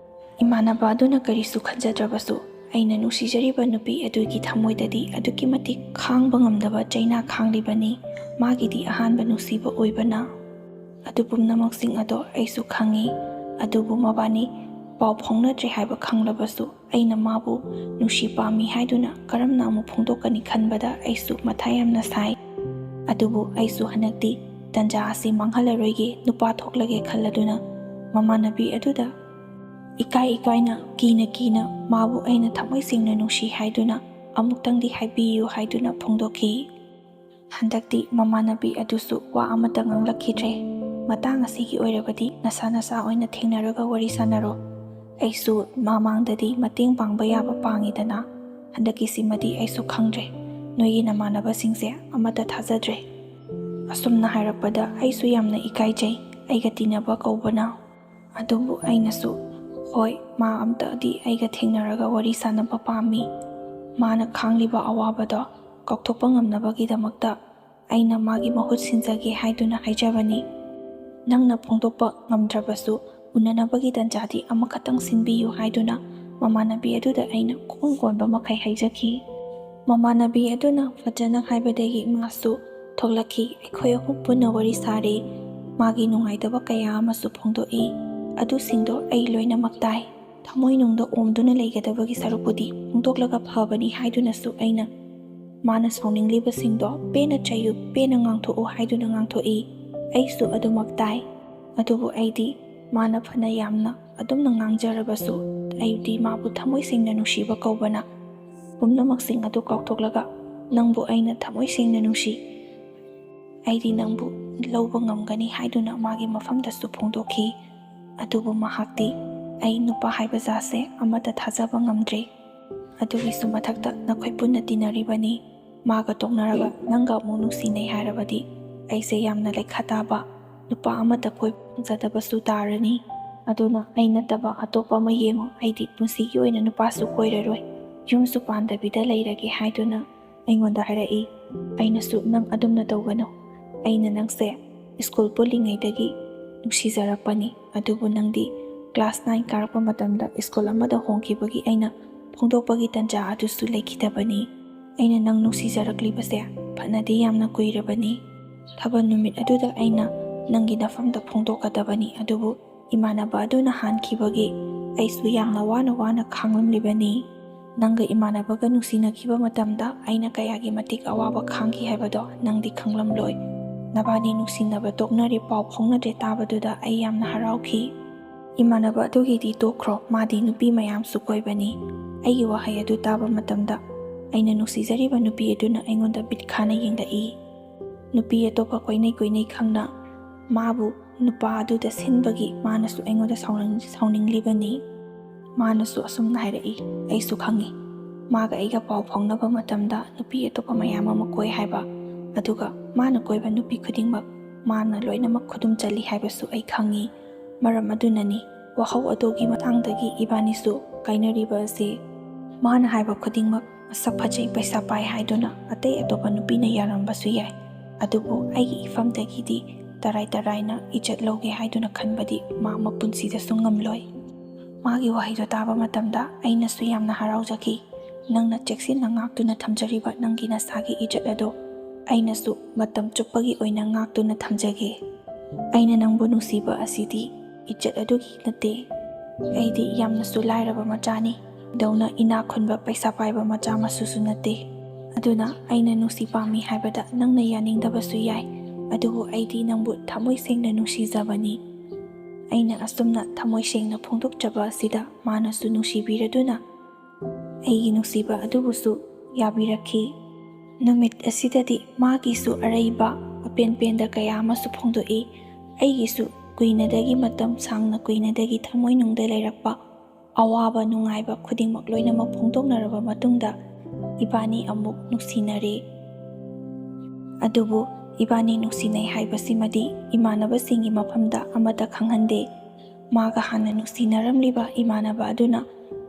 ꯏꯃꯥꯟꯅꯕ ꯑꯗꯨꯅ ꯀꯔꯤꯁꯨ ꯈꯟꯖꯗ꯭ꯔꯕꯁꯨ ꯑꯩꯅ ꯅꯨꯡꯁꯤꯖꯔꯤꯕ ꯅꯨꯄꯤ ꯑꯗꯨꯒꯤ ꯊꯃꯣꯏꯗꯗꯤ ꯑꯗꯨꯛꯀꯤ ꯃꯇꯤꯛ ꯈꯥꯡꯕ ꯉꯝꯗꯕ ꯆꯩꯅꯥ ꯈꯥꯡꯂꯤꯕꯅꯤ꯫ ꯃꯥꯒꯤꯗꯤ ꯑꯍꯥꯟꯕ ꯅꯨꯡꯁꯤꯕ ꯑꯣꯏꯕꯅ꯫ ꯑꯗꯨ ꯄꯨꯝꯅꯃꯛꯁꯤꯡ ꯑꯗꯣ ꯑꯩꯁꯨ ꯈꯪꯉꯤ꯫ ꯑꯗꯨꯕꯨ ꯃꯕꯥꯅꯤ ꯄꯥꯎ ꯐꯥꯎꯅꯗ꯭ꯔꯦ ꯍꯥꯏꯕ ꯈꯪꯂꯕꯁꯨ, ꯑꯩꯅ ꯃꯥꯕꯨ ꯅꯨꯡꯁꯤ ꯄꯥꯝꯃꯤ ꯍꯥꯏꯗꯨꯅ ꯀꯔꯝꯅ ꯑꯃꯨꯛ ꯐꯣꯡꯗꯣꯛꯀꯅꯤ ꯈꯟꯕꯗ ꯑꯩꯁꯨ ꯃꯊꯥ ꯌꯥꯝꯅ ꯁꯥꯏ꯫ ꯑꯗꯨꯕꯨ ꯑꯩꯁꯨ ꯍꯟꯗꯛꯇꯤ ꯇꯟꯖꯥ ꯑꯁꯤ ꯃꯥꯡꯍꯜꯂꯔꯣꯏꯒꯦ, ꯅꯨꯄꯥ ꯊꯣꯛꯂꯒꯦ ꯈꯜꯂꯗꯨꯅ ꯃꯃꯥꯟꯅꯕꯤ ꯑꯗꯨꯗ ꯏꯀꯥꯏ ꯏꯀꯥꯏꯅ, ꯀꯤꯅ ꯀꯤꯅ ꯃꯥꯕꯨ ꯑꯩꯅ ꯊꯃꯣꯏ ꯁꯦꯡꯅ ꯅꯨꯡꯁꯤ ꯍꯥꯏꯗꯨꯅ ꯑꯃꯨꯛꯇꯪꯗꯤ ꯍꯥꯏꯕꯤꯌꯨ ꯍꯥꯏꯗꯨꯅ ꯐꯣꯡꯗꯣꯛꯈꯤ꯫ ꯍꯟꯗꯛꯇꯤ ꯃꯃꯥꯟꯅꯕꯤ ꯑꯗꯨꯁꯨ ꯋꯥ ꯑꯃꯠꯇ ꯉꯥꯡꯂꯛꯈꯤꯗ꯭ꯔꯦ꯫ ꯃꯇꯥꯡ ꯑꯁꯤꯒꯤ ꯑꯣꯏꯔꯕꯗꯤ ꯅꯁꯥ ꯅꯁꯥ ꯑꯣꯏꯅ ꯊꯦꯡꯅꯔꯒ ꯋꯥꯔꯤ ꯁꯥꯟꯅꯔꯣ꯫ ꯑꯩꯁꯨ ꯃꯃꯥꯡꯗꯗꯤ ꯃꯇꯦꯡ ꯄꯥꯡꯕ ꯌꯥꯕ ꯄꯥꯡꯉꯤꯗꯅ, ꯍꯟꯗꯛꯀꯤꯁꯤꯃꯗꯤ ꯑꯩꯁꯨ ꯈꯪꯗ꯭ꯔꯦ꯫ ꯅꯣꯏꯒꯤ ꯅꯃꯥꯟꯅꯕꯁꯤꯡꯁꯦ ꯑꯃꯠꯇ ꯊꯥꯖꯗ꯭ꯔꯦ꯫ ꯑꯁꯨꯝꯅ ꯍꯥꯏꯔꯛꯄꯗ ꯑꯩꯁꯨ ꯌꯥꯝꯅ ꯏꯀꯥꯏꯖꯩ, ꯑꯩꯒ ꯇꯤꯟꯅꯕ ꯀꯧꯕꯅ꯫ ꯑꯗꯨꯕꯨ ꯑꯩꯅꯁꯨ, "ꯍꯣꯏ, ꯃꯥ ꯑꯝꯇꯗꯤ ꯑꯩꯒ ꯊꯦꯡꯅꯔꯒ ꯋꯥꯔꯤ ꯁꯥꯟꯅꯕ ꯄꯥꯝꯃꯤ꯫ ꯃꯥꯅ ꯈꯥꯡꯂꯤꯕ ꯑꯋꯥꯕꯗꯣ ꯀꯥꯎꯊꯣꯛꯄ ꯉꯝꯅꯕꯒꯤꯗꯃꯛꯇ ꯑꯩꯅ ꯃꯥꯒꯤ ꯃꯍꯨꯠ ꯁꯤꯟꯖꯒꯦ" ꯍꯥꯏꯗꯨꯅ ꯍꯥꯏꯖꯕꯅꯤ꯫ ꯅꯪꯅ ꯐꯣꯡꯗꯣꯛꯄ ꯉꯝꯗ꯭ꯔꯕꯁꯨ, ꯎꯅꯅꯕꯒꯤ ꯇꯟꯖꯥꯗꯤ ꯑꯃꯈꯛꯇꯪ ꯁꯤꯟꯕꯤꯌꯨ ꯍꯥꯏꯗꯨꯅ ꯃꯃꯥꯟꯅꯕꯤ ꯑꯗꯨꯗ ꯑꯩꯅ ꯈꯣꯡ ꯀꯣꯟꯕ ꯃꯈꯩ ꯍꯥꯏꯖꯈꯤ꯫ ꯃꯃꯥꯟꯅꯕꯤ ꯑꯗꯨꯅ ꯐꯖꯅ ꯍꯥꯏꯕꯗꯒꯤ ꯃꯥꯁꯨ ꯊꯣꯛꯂꯛꯈꯤ꯫ ꯑꯩꯈꯣꯏ ꯑꯍꯨꯝ ꯄꯨꯟꯅ ꯋꯥꯔꯤ ꯁꯥꯔꯦ꯫ ꯃꯥꯒꯤ ꯅꯨꯡꯉꯥꯏꯇꯕ ꯀꯌꯥ ꯑꯃꯁꯨ ꯐꯣꯡꯗꯣꯛꯏ꯫ ꯑꯗꯨꯁꯤꯡꯗꯣ ꯑꯩ ꯂꯣꯏꯅꯃꯛ ꯇꯥꯏ꯫ ꯊꯃꯣꯏꯅꯨꯡꯗ ꯑꯣꯝꯗꯨꯅ ꯂꯩꯒꯗꯕꯒꯤ ꯁꯔꯨꯛꯄꯨꯗꯤ ꯐꯣꯡꯗꯣꯛꯂꯒ ꯐꯕꯅꯤ ꯍꯥꯏꯗꯨꯅꯁꯨ ꯑꯩꯅ ꯃꯥꯅ ꯁꯥꯎꯅꯤꯡꯂꯤꯕꯁꯤꯡꯗꯣ ꯄꯦꯟꯅ ꯆꯩꯌꯨ, ꯄꯦꯟꯅ ꯉꯥꯡꯊꯣꯛꯎ ꯍꯥꯏꯗꯨꯅ ꯉꯥꯡꯊꯣꯛꯏ꯫ ꯑꯩꯁꯨ ꯑꯗꯨꯃꯛ ꯇꯥꯏ꯫ ꯑꯗꯨꯕꯨ ꯑꯩꯗꯤ ꯃꯥꯅ ꯐꯅ ꯌꯥꯝꯅ ꯑꯗꯨꯝꯅ ꯉꯥꯡꯖꯔꯕꯁꯨ, ꯑꯩꯗꯤ ꯃꯥꯕꯨ ꯊꯃꯣꯏ ꯁꯦꯡꯅ ꯅꯨꯡꯁꯤꯕ ꯀꯧꯕꯅ ꯄꯨꯝꯅꯃꯛꯁꯤꯡ ꯑꯗꯨ ꯀꯥꯎꯊꯣꯛꯂꯒ, "ꯅꯪꯕꯨ ꯑꯩꯅ ꯊꯃꯣꯏ ꯁꯦꯡꯅ ꯅꯨꯡꯁꯤ, ꯑꯩꯗꯤ ꯅꯪꯕꯨ ꯂꯧꯕ ꯉꯝꯒꯅꯤ" ꯍꯥꯏꯗꯨꯅ ꯃꯥꯒꯤ ꯃꯐꯝꯗꯁꯨ ꯐꯣꯡꯗꯣꯛꯈꯤ꯫ ꯑꯗꯨꯕꯨ ꯃꯍꯥꯛꯇꯤ ꯑꯩ ꯅꯨꯄꯥ ꯍꯥꯏꯕ ꯖꯥꯠꯁꯦ ꯑꯃꯠꯇ ꯊꯥꯖꯕ ꯉꯝꯗ꯭ꯔꯦ꯫ ꯑꯗꯨꯒꯤꯁꯨ ꯃꯊꯛꯇ ꯅꯈꯣꯏ ꯄꯨꯟꯅ ꯇꯤꯟꯅꯔꯤꯕꯅꯤ꯫ ꯃꯥꯒ ꯇꯣꯛꯅꯔꯒ ꯅꯪꯒ ꯑꯃꯨꯛ ꯅꯨꯡꯁꯤꯅꯩ ꯍꯥꯏꯔꯕꯗꯤ ꯑꯩꯁꯦ ꯌꯥꯝꯅ ꯂꯩꯈꯥ ꯇꯥꯕ ꯅꯨꯄꯥ ꯑꯃꯠꯇ ꯀꯣꯏꯕ ꯐꯪꯖꯗꯕꯁꯨ ꯇꯥꯔꯅꯤ꯫ ꯑꯗꯨꯅ ꯑꯩ ꯅꯠꯇꯕ ꯑꯇꯣꯞꯄ ꯑꯃ ꯌꯦꯡꯉꯣ, ꯑꯩꯗꯤ ꯄꯨꯟꯁꯤꯒꯤ ꯑꯣꯏꯅ ꯅꯨꯄꯥꯁꯨ ꯀꯣꯏꯔꯔꯣꯏ, ꯌꯨꯝꯁꯨ ꯄꯥꯟꯗꯕꯤꯗ ꯂꯩꯔꯒꯦ ꯍꯥꯏꯗꯨꯅ ꯑꯩꯉꯣꯟꯗ ꯍꯥꯏꯔꯛꯏ꯫ ꯑꯩꯅꯁꯨ ꯅꯪ ꯑꯗꯨꯝꯅ ꯇꯧꯒꯅꯨ, ꯑꯩꯅ ꯅꯪꯁꯦ ꯁ꯭ꯀꯨꯜ ꯄꯨꯜꯂꯤꯉꯩꯗꯒꯤ ꯅꯨꯡꯁꯤꯖꯔꯛꯄꯅꯤ, ꯑꯗꯨꯕꯨ ꯅꯪꯗꯤ ꯀ꯭ꯂꯥꯁ ꯅꯥꯏꯟ ꯀꯥꯔꯛꯄ ꯃꯇꯝꯗ ꯁ꯭ꯀꯨꯜ ꯑꯃꯗ ꯍꯣꯡꯈꯤꯕꯒꯤ ꯑꯩꯅ ꯐꯣꯡꯗꯣꯛꯄꯒꯤ ꯇꯟꯖꯥ ꯑꯗꯨꯁꯨ ꯂꯩꯈꯤꯗꯕꯅꯤ꯫ ꯑꯩꯅ ꯅꯪ ꯅꯨꯡꯁꯤꯖꯔꯛꯂꯤꯕꯁꯦ ꯐꯅꯗꯤ ꯌꯥꯝꯅ ꯀꯨꯏꯔꯕꯅꯤ꯫ ꯊꯥꯕꯜ ꯅꯨꯃꯤꯠ ꯑꯗꯨꯗ ꯑꯩꯅ ꯅꯪꯒꯤ ꯅꯐꯝꯗ ꯐꯣꯡꯗꯣꯛꯀꯗꯕꯅꯤ, ꯑꯗꯨꯕꯨ ꯏꯃꯥꯟꯅꯕ ꯑꯗꯨꯅ ꯍꯥꯟꯈꯤꯕꯒꯤ ꯑꯩꯁꯨ ꯌꯥꯝꯅ ꯋꯥꯅ ꯋꯥꯅ ꯈꯥꯡꯂꯝꯂꯤꯕꯅꯤ꯫ ꯅꯪꯒ ꯏꯃꯥꯟꯅꯕꯒ ꯅꯨꯡꯁꯤꯅꯈꯤꯕ ꯃꯇꯝꯗ ꯑꯩꯅ ꯀꯌꯥꯒꯤ ꯃꯇꯤꯛ ꯑꯋꯥꯕ ꯈꯥꯡꯈꯤ ꯍꯥꯏꯕꯗꯣ ꯅꯪꯗꯤ ꯈꯪꯂꯝꯂꯣꯏ꯫ ꯅꯕꯥꯅꯤ ꯅꯨꯡꯁꯤꯅꯕ ꯇꯣꯛꯅꯔꯦ, ꯄꯥꯎ ꯐꯥꯎꯅꯗ꯭ꯔꯦ ꯇꯥꯕꯗꯨꯗ ꯑꯩ ꯌꯥꯝꯅ ꯍꯔꯥꯎꯈꯤ꯫ ꯏꯃꯥꯟꯅꯕ ꯑꯗꯨꯒꯤꯗꯤ ꯇꯣꯛꯈ꯭ꯔꯣ, ꯃꯥꯗꯤ ꯅꯨꯄꯤ ꯃꯌꯥꯝꯁꯨ ꯀꯣꯏꯕꯅꯤ꯫ ꯑꯩꯒꯤ ꯋꯥꯍꯩ ꯑꯗꯨ ꯇꯥꯕ ꯃꯇꯝꯗ ꯑꯩꯅ ꯅꯨꯡꯁꯤꯖꯔꯤꯕ ꯅꯨꯄꯤ ꯑꯗꯨꯅ ꯑꯩꯉꯣꯟꯗ ꯕꯤꯠ ꯈꯥꯅ ꯌꯦꯡꯂꯛꯏ꯫ ꯅꯨꯄꯤ ꯑꯇꯣꯞꯄ ꯀꯣꯏꯅꯩ ꯀꯣꯏꯅꯩ ꯈꯪꯅ ꯃꯥꯕꯨ ꯅꯨꯄꯥ ꯑꯗꯨꯗ ꯁꯤꯟꯕꯒꯤ ꯃꯥꯅꯁꯨ ꯑꯩꯉꯣꯟꯗ ꯁꯥꯎꯅꯤꯡ-, ꯁꯥꯎꯅꯤꯡꯂꯤꯕꯅꯤ꯫ ꯃꯥꯅꯁꯨ ꯑꯁꯨꯝꯅ ꯍꯥꯏꯔꯛꯏ, ꯑꯩꯁꯨ ꯈꯪꯏ꯫ ꯃꯥꯒ ꯑꯩꯒ ꯄꯥꯎ ꯐꯥꯎꯅꯕ ꯃꯇꯝꯗ ꯅꯨꯄꯤ ꯑꯇꯣꯞꯄ ꯃꯌꯥꯝ ꯑꯃ ꯀꯣꯏ ꯍꯥꯏꯕ, ꯑꯗꯨꯒ ꯃꯥꯅ ꯀꯣꯏꯕ ꯅꯨꯄꯤ ꯈꯨꯗꯤꯡꯃꯛ ꯃꯥꯅ ꯂꯣꯏꯅꯃꯛ ꯈꯨꯗꯨꯝ ꯆꯜꯂꯤ ꯍꯥꯏꯕꯁꯨ ꯑꯩ ꯈꯪꯏ꯫ ꯃꯔꯝ ꯑꯗꯨꯅꯅꯤ ꯋꯥꯍꯧ ꯑꯗꯨꯒꯤ ꯃꯇꯥꯡꯗꯒꯤ ꯏꯕꯥꯅꯤꯁꯨ ꯀꯥꯏꯅꯔꯤꯕ ꯑꯁꯤ꯫ ꯃꯥꯅ ꯍꯥꯏꯕ ꯈꯨꯗꯤꯡꯃꯛ ꯃꯁꯛ ꯐꯖꯩ, ꯄꯩꯁꯥ ꯄꯥꯏ ꯍꯥꯏꯗꯨꯅ ꯑꯇꯩ ꯑꯇꯣꯞꯄ ꯅꯨꯄꯤꯅ ꯌꯥꯔꯝꯕꯁꯨ ꯌꯥꯏ, ꯑꯗꯨꯕꯨ ꯑꯩꯒꯤ ꯏꯐꯝꯗꯒꯤꯗꯤ ꯇꯔꯥꯏ ꯇꯔꯥꯏꯅ ꯏꯖꯠ ꯂꯧꯒꯦ ꯍꯥꯏꯗꯨꯅ ꯈꯟꯕꯗꯤ ꯃꯥ ꯃꯄꯨꯟꯁꯤꯗꯁꯨ ꯉꯝꯂꯣꯏ꯫ ꯃꯥꯒꯤ ꯋꯥꯍꯩꯗꯣ ꯇꯥꯕ ꯃꯇꯝꯗ ꯑꯩꯅꯁꯨ ꯌꯥꯝꯅ ꯍꯔꯥꯎꯖꯈꯤ꯫ ꯅꯪꯅ ꯆꯦꯛꯁꯤꯟꯅ ꯉꯥꯛꯇꯨꯅ ꯊꯝꯖꯔꯤꯕ ꯅꯪꯒꯤ ꯅꯁꯥꯒꯤ ꯏꯖꯠ ꯑꯗꯣ ꯑꯩꯅꯁꯨ ꯃꯇꯝ ꯆꯨꯞꯄꯒꯤ ꯑꯣꯏꯅ ꯉꯥꯛꯇꯨꯅ ꯊꯝꯖꯒꯦ꯫ ꯑꯩꯅ ꯅꯪꯕꯨ ꯅꯨꯡꯁꯤꯕ ꯑꯁꯤꯗꯤ ꯏꯖꯠ ꯑꯗꯨꯒꯤ ꯅꯠꯇꯦ꯫ ꯑꯩꯗꯤ ꯌꯥꯝꯅꯁꯨ ꯂꯥꯏꯔꯕ ꯃꯆꯥꯅꯤ꯫ ꯗꯧꯅ ꯏꯅꯥꯛ ꯈꯨꯟꯕ ꯄꯩꯁꯥ ꯄꯥꯏꯕ ꯃꯆꯥ ꯃꯁꯨꯁꯨ ꯅꯠꯇꯦ꯫ ꯑꯗꯨꯅ ꯑꯩꯅ ꯅꯨꯡꯁꯤ ꯄꯥꯝꯃꯤ ꯍꯥꯏꯕꯗ ꯅꯪꯅ ꯌꯥꯅꯤꯡꯗꯕꯁꯨ ꯌꯥꯏ, ꯑꯗꯨꯕꯨ ꯑꯩꯗꯤ ꯅꯪꯕꯨ ꯊꯃꯣꯏ ꯁꯦꯡꯅ ꯅꯨꯡꯁꯤꯖꯕꯅꯤ꯫ ꯑꯩꯅ ꯑꯁꯨꯝꯅ ꯊꯃꯣꯏ ꯁꯦꯡꯅ ꯐꯣꯡꯗꯣꯛꯆꯕ ꯑꯁꯤꯗ ꯃꯥꯅꯁꯨ ꯅꯨꯡꯁꯤꯕꯤꯔꯗꯨꯅ ꯑꯩꯒꯤ ꯅꯨꯡꯁꯤꯕ ꯑꯗꯨꯕꯨꯁꯨ ꯌꯥꯕꯤꯔꯛꯈꯤ꯫ ꯅꯨꯃꯤꯠ ꯑꯁꯤꯗꯗꯤ ꯃꯥꯒꯤꯁꯨ ꯑꯔꯩꯕ ꯑꯄꯦꯟ ꯄꯦꯟꯗ ꯀꯌꯥ ꯑꯃꯁꯨ ꯐꯣꯡꯗꯣꯛꯏ꯫ ꯑꯩꯒꯤꯁꯨ ꯀꯨꯏꯅꯗꯒꯤ, ꯃꯇꯝ ꯁꯥꯡꯅ ꯀꯨꯏꯅꯗꯒꯤ ꯊꯃꯣꯏꯅꯨꯡꯗ ꯂꯩꯔꯛꯄ ꯑꯋꯥꯕ ꯅꯨꯡꯉꯥꯏꯕ ꯈꯨꯗꯤꯡꯃꯛ ꯂꯣꯏꯅꯃꯛ ꯐꯣꯡꯗꯣꯛꯅꯔꯕ ꯃꯇꯨꯡꯗ ꯏꯕꯥꯅꯤ ꯑꯃꯨꯛ ꯅꯨꯡꯁꯤꯅꯔꯦ꯫ ꯑꯗꯨꯕꯨ ꯏꯕꯥꯅꯤ ꯅꯨꯡꯁꯤꯅꯩ ꯍꯥꯏꯕꯁꯤꯃꯗꯤ ꯏꯃꯥꯟꯅꯕꯁꯤꯡꯒꯤ ꯃꯐꯝꯗ ꯑꯃꯠꯇ ꯈꯪꯍꯟꯗꯦ꯫ ꯃꯥꯒ ꯍꯥꯟꯅ ꯅꯨꯡꯁꯤꯅꯔꯝꯂꯤꯕ ꯏꯃꯥꯟꯅꯕ ꯑꯗꯨꯅ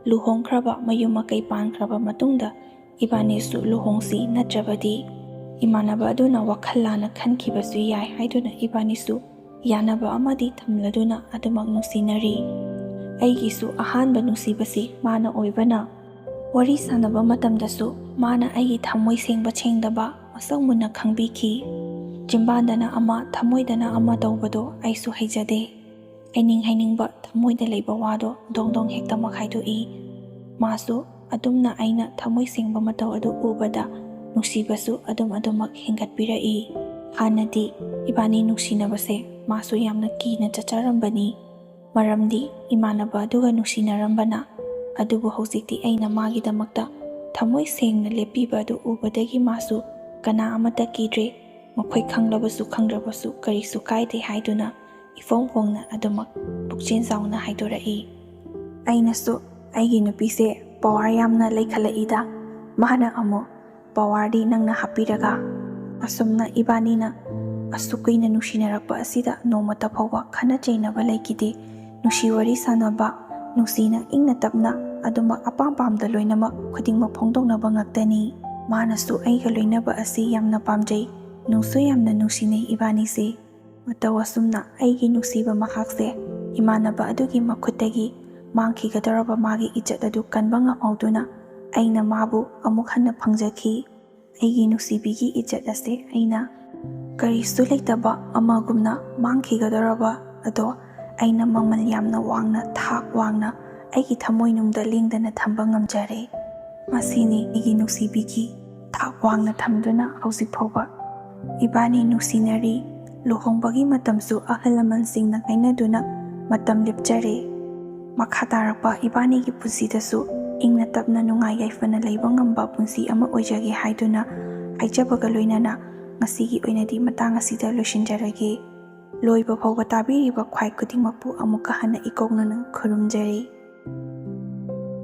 ꯂꯨꯍꯣꯡꯈ꯭ꯔꯕ, ꯃꯌꯨꯝ ꯃꯀꯩ ꯄꯥꯟꯈ꯭ꯔꯕ ꯃꯇꯨꯡꯗ ꯏꯕꯥꯅꯤꯁꯨ ꯂꯨꯍꯣꯡꯁꯤ, ꯅꯠꯇ꯭ꯔꯕꯗꯤ ꯏꯃꯥꯟꯅꯕ ꯑꯗꯨꯅ ꯋꯥꯈꯜ ꯂꯥꯟꯅ ꯈꯟꯈꯤꯕꯁꯨ ꯌꯥꯏ ꯍꯥꯏꯗꯨꯅ ꯏꯕꯥꯅꯤꯁꯨ ꯌꯥꯅꯕ ꯑꯃꯗꯤ ꯊꯝꯂꯗꯨꯅ ꯑꯗꯨꯃꯛ ꯅꯨꯡꯁꯤꯅꯔꯤ꯫ ꯑꯩꯒꯤꯁꯨ ꯑꯍꯥꯟꯕ ꯅꯨꯡꯁꯤꯕꯁꯤ ꯃꯥꯅ ꯑꯣꯏꯕꯅ ꯋꯥꯔꯤ ꯁꯥꯟꯅꯕ ꯃꯇꯝꯗꯁꯨ ꯃꯥꯅ ꯑꯩꯒꯤ ꯊꯃꯣꯏ ꯁꯦꯡꯕ ꯁꯦꯡꯗꯕ ꯃꯁꯛ ꯃꯨꯟꯅ ꯈꯪꯕꯤꯈꯤ꯫ ꯆꯤꯟꯕꯥꯟꯗꯅ ꯑꯃ, ꯊꯃꯣꯏꯗꯅ ꯑꯃ ꯇꯧꯕꯗꯣ ꯑꯩꯁꯨ ꯍꯩꯖꯗꯦ꯫ ꯍꯩꯅꯤꯡ ꯍꯩꯅꯤꯡꯕ ꯊꯃꯣꯏꯗ ꯂꯩꯕ ꯋꯥꯗꯣ ꯗꯣꯡ ꯗꯣꯡ ꯍꯦꯛꯇꯃꯛ ꯍꯥꯏꯗꯣꯛꯏ꯫ ꯃꯥꯁꯨ ꯑꯗꯨꯝꯅ ꯑꯩꯅ ꯊꯃꯣꯏ ꯁꯦꯡꯕ ꯃꯇꯧ ꯑꯗꯨ ꯎꯕꯗ ꯅꯨꯡꯁꯤꯕꯁꯨ ꯑꯗꯨꯝ ꯑꯗꯨꯃꯛ ꯍꯦꯟꯒꯠꯄꯤꯔꯛꯏ꯫ ꯍꯥꯟꯅꯗꯤ ꯏꯕꯥꯅꯤ ꯅꯨꯡꯁꯤꯅꯕꯁꯦ ꯃꯥꯁꯨ ꯌꯥꯝꯅ ꯀꯤꯅ ꯆꯠꯆꯔꯝꯕꯅꯤ꯫ ꯃꯔꯝꯗꯤ ꯏꯃꯥꯟꯅꯕ ꯑꯗꯨꯒ ꯅꯨꯡꯁꯤꯅꯔꯝꯕꯅ꯫ ꯑꯗꯨꯕꯨ ꯍꯧꯖꯤꯛꯇꯤ ꯑꯩꯅ ꯃꯥꯒꯤꯗꯃꯛꯇ ꯊꯃꯣꯏ ꯁꯦꯡꯅ ꯂꯦꯞꯄꯤꯕ ꯑꯗꯨ ꯎꯕꯗꯒꯤ ꯃꯥꯁꯨ ꯀꯅꯥ ꯑꯃꯠꯇ ꯀꯤꯗ꯭ꯔꯦ꯫ ꯃꯈꯣꯏ ꯈꯪꯂꯕꯁꯨ ꯈꯪꯗ꯭ꯔꯕꯁꯨ ꯀꯔꯤꯁꯨ ꯀꯥꯏꯗꯦ ꯍꯥꯏꯗꯨꯅ ꯏꯐꯣꯡ ꯐꯣꯡꯅ ꯑꯗꯨꯃꯛ ꯄꯨꯛꯆꯦꯜ ꯆꯥꯎꯅ ꯍꯥꯏꯗꯣꯔꯛꯏ꯫ ꯑꯩꯅꯁꯨ ꯑꯩꯒꯤ ꯅꯨꯄꯤꯁꯦ ꯄꯋꯥꯔ ꯌꯥꯝꯅ ꯂꯩꯈꯠꯂꯛꯏꯗ, ꯃꯥꯅ ꯑꯃꯨꯛ ꯄꯋꯥꯔꯗꯤ ꯅꯪꯅ ꯍꯥꯞꯄꯤꯔꯒ꯫ ꯑꯁꯨꯝꯅ ꯏꯕꯥꯅꯤꯅ ꯑꯁꯨꯛ ꯀꯨꯏꯅ ꯅꯨꯡꯁꯤꯅꯔꯛꯄ ꯑꯁꯤꯗ ꯅꯣꯡꯃꯇ ꯐꯥꯎꯕ ꯈꯠꯅ ꯆꯩꯅꯕ ꯂꯩꯈꯤꯗꯦ꯫ ꯅꯨꯡꯁꯤ ꯋꯥꯔꯤ ꯁꯥꯟꯅꯕ, ꯅꯨꯡꯁꯤꯅ ꯏꯪꯅ ꯇꯞꯅ ꯑꯗꯨꯃꯛ ꯑꯄꯥꯝ ꯄꯥꯝꯗ ꯂꯣꯏꯅꯃꯛ ꯈꯨꯗꯤꯡꯃꯛ ꯐꯣꯡꯗꯣꯛꯅꯕ ꯉꯥꯛꯇꯅꯤ꯫ ꯃꯥꯅꯁꯨ ꯑꯩꯒ ꯂꯣꯏꯅꯕ ꯑꯁꯤ ꯌꯥꯝꯅ ꯄꯥꯝꯖꯩ꯫ ꯅꯨꯡꯁꯨ ꯌꯥꯝꯅ ꯅꯨꯡꯁꯤꯅꯩ ꯏꯕꯥꯅꯤꯁꯦ꯫ ꯃꯇꯧ ꯑꯁꯨꯝꯅ ꯑꯩꯒꯤ ꯅꯨꯡꯁꯤꯕ ꯃꯍꯥꯛꯁꯦ ꯏꯃꯥꯟꯅꯕ ꯑꯗꯨꯒꯤ ꯃꯈꯨꯠꯇꯒꯤ ꯃꯥꯡꯈꯤꯒꯗꯧꯔꯕ ꯃꯥꯒꯤ ꯏꯖꯠ ꯑꯗꯨ ꯀꯟꯕ ꯉꯝꯍꯧꯗꯨꯅ ꯑꯩꯅ ꯃꯥꯕꯨ ꯑꯃꯨꯛ ꯍꯟꯅ ꯐꯪꯖꯈꯤ꯫ ꯑꯩꯒꯤ ꯅꯨꯡꯁꯤꯕꯤꯒꯤ ꯏꯖꯠ ꯑꯁꯦ ꯑꯩꯅ ꯀꯔꯤꯁꯨ ꯂꯩꯇꯕ ꯑꯃꯒꯨꯝꯅ ꯃꯥꯡꯈꯤꯒꯗꯧꯔꯕ ꯑꯗꯣ ꯑꯩꯅ ꯃꯃꯜ ꯌꯥꯝꯅ ꯋꯥꯡꯅ, ꯊꯥꯛ ꯋꯥꯡꯅ ꯑꯩꯒꯤ ꯊꯃꯣꯏꯅꯨꯡꯗ ꯂꯦꯡꯗꯅ ꯊꯝꯕ ꯉꯝꯖꯔꯦ꯫ ꯃꯁꯤꯅꯤ ꯑꯩꯒꯤ ꯅꯨꯡꯁꯤꯕꯤꯒꯤ ꯊꯥꯛ ꯋꯥꯡꯅ ꯊꯝꯗꯨꯅ ꯍꯧꯖꯤꯛ ꯐꯥꯎꯕ ꯏꯕꯥꯅꯤ ꯅꯨꯡꯁꯤꯅꯔꯤ꯫ ꯂꯨꯍꯣꯡꯕꯒꯤ ꯃꯇꯝꯁꯨ ꯑꯍꯜ ꯂꯃꯟꯁꯤꯡꯅ ꯍꯥꯏꯅꯗꯨꯅ ꯃꯇꯝ ꯂꯦꯞꯆꯔꯦ꯫ ꯃꯈꯥ ꯇꯥꯔꯛꯄ ꯏꯕꯥꯅꯤꯒꯤ ꯄꯨꯟꯁꯤꯗꯁꯨ ꯏꯪꯅ ꯇꯞꯅ ꯅꯨꯡꯉꯥꯏ ꯌꯥꯏꯐꯅ ꯂꯩꯕ ꯉꯝꯕ ꯄꯨꯟꯁꯤ ꯑꯃ ꯑꯣꯏꯖꯒꯦ ꯍꯥꯏꯗꯨꯅ ꯍꯥꯏꯖꯕꯒ ꯂꯣꯏꯅꯅ ꯉꯁꯤꯒꯤ ꯑꯣꯏꯅꯗꯤ ꯃꯇꯥꯡ ꯑꯁꯤꯗ ꯂꯣꯏꯁꯤꯟꯖꯔꯒꯦ꯫ ꯂꯣꯏꯕ ꯐꯥꯎꯕ ꯇꯥꯕꯤꯔꯤꯕ ꯈ꯭ꯋꯥꯏ ꯈꯨꯗꯤꯡꯃꯛꯄꯨ ꯑꯃꯨꯛꯀ ꯍꯟꯅ ꯏꯀꯣꯛꯅꯅ ꯈꯨꯔꯨꯝꯖꯔꯤ꯫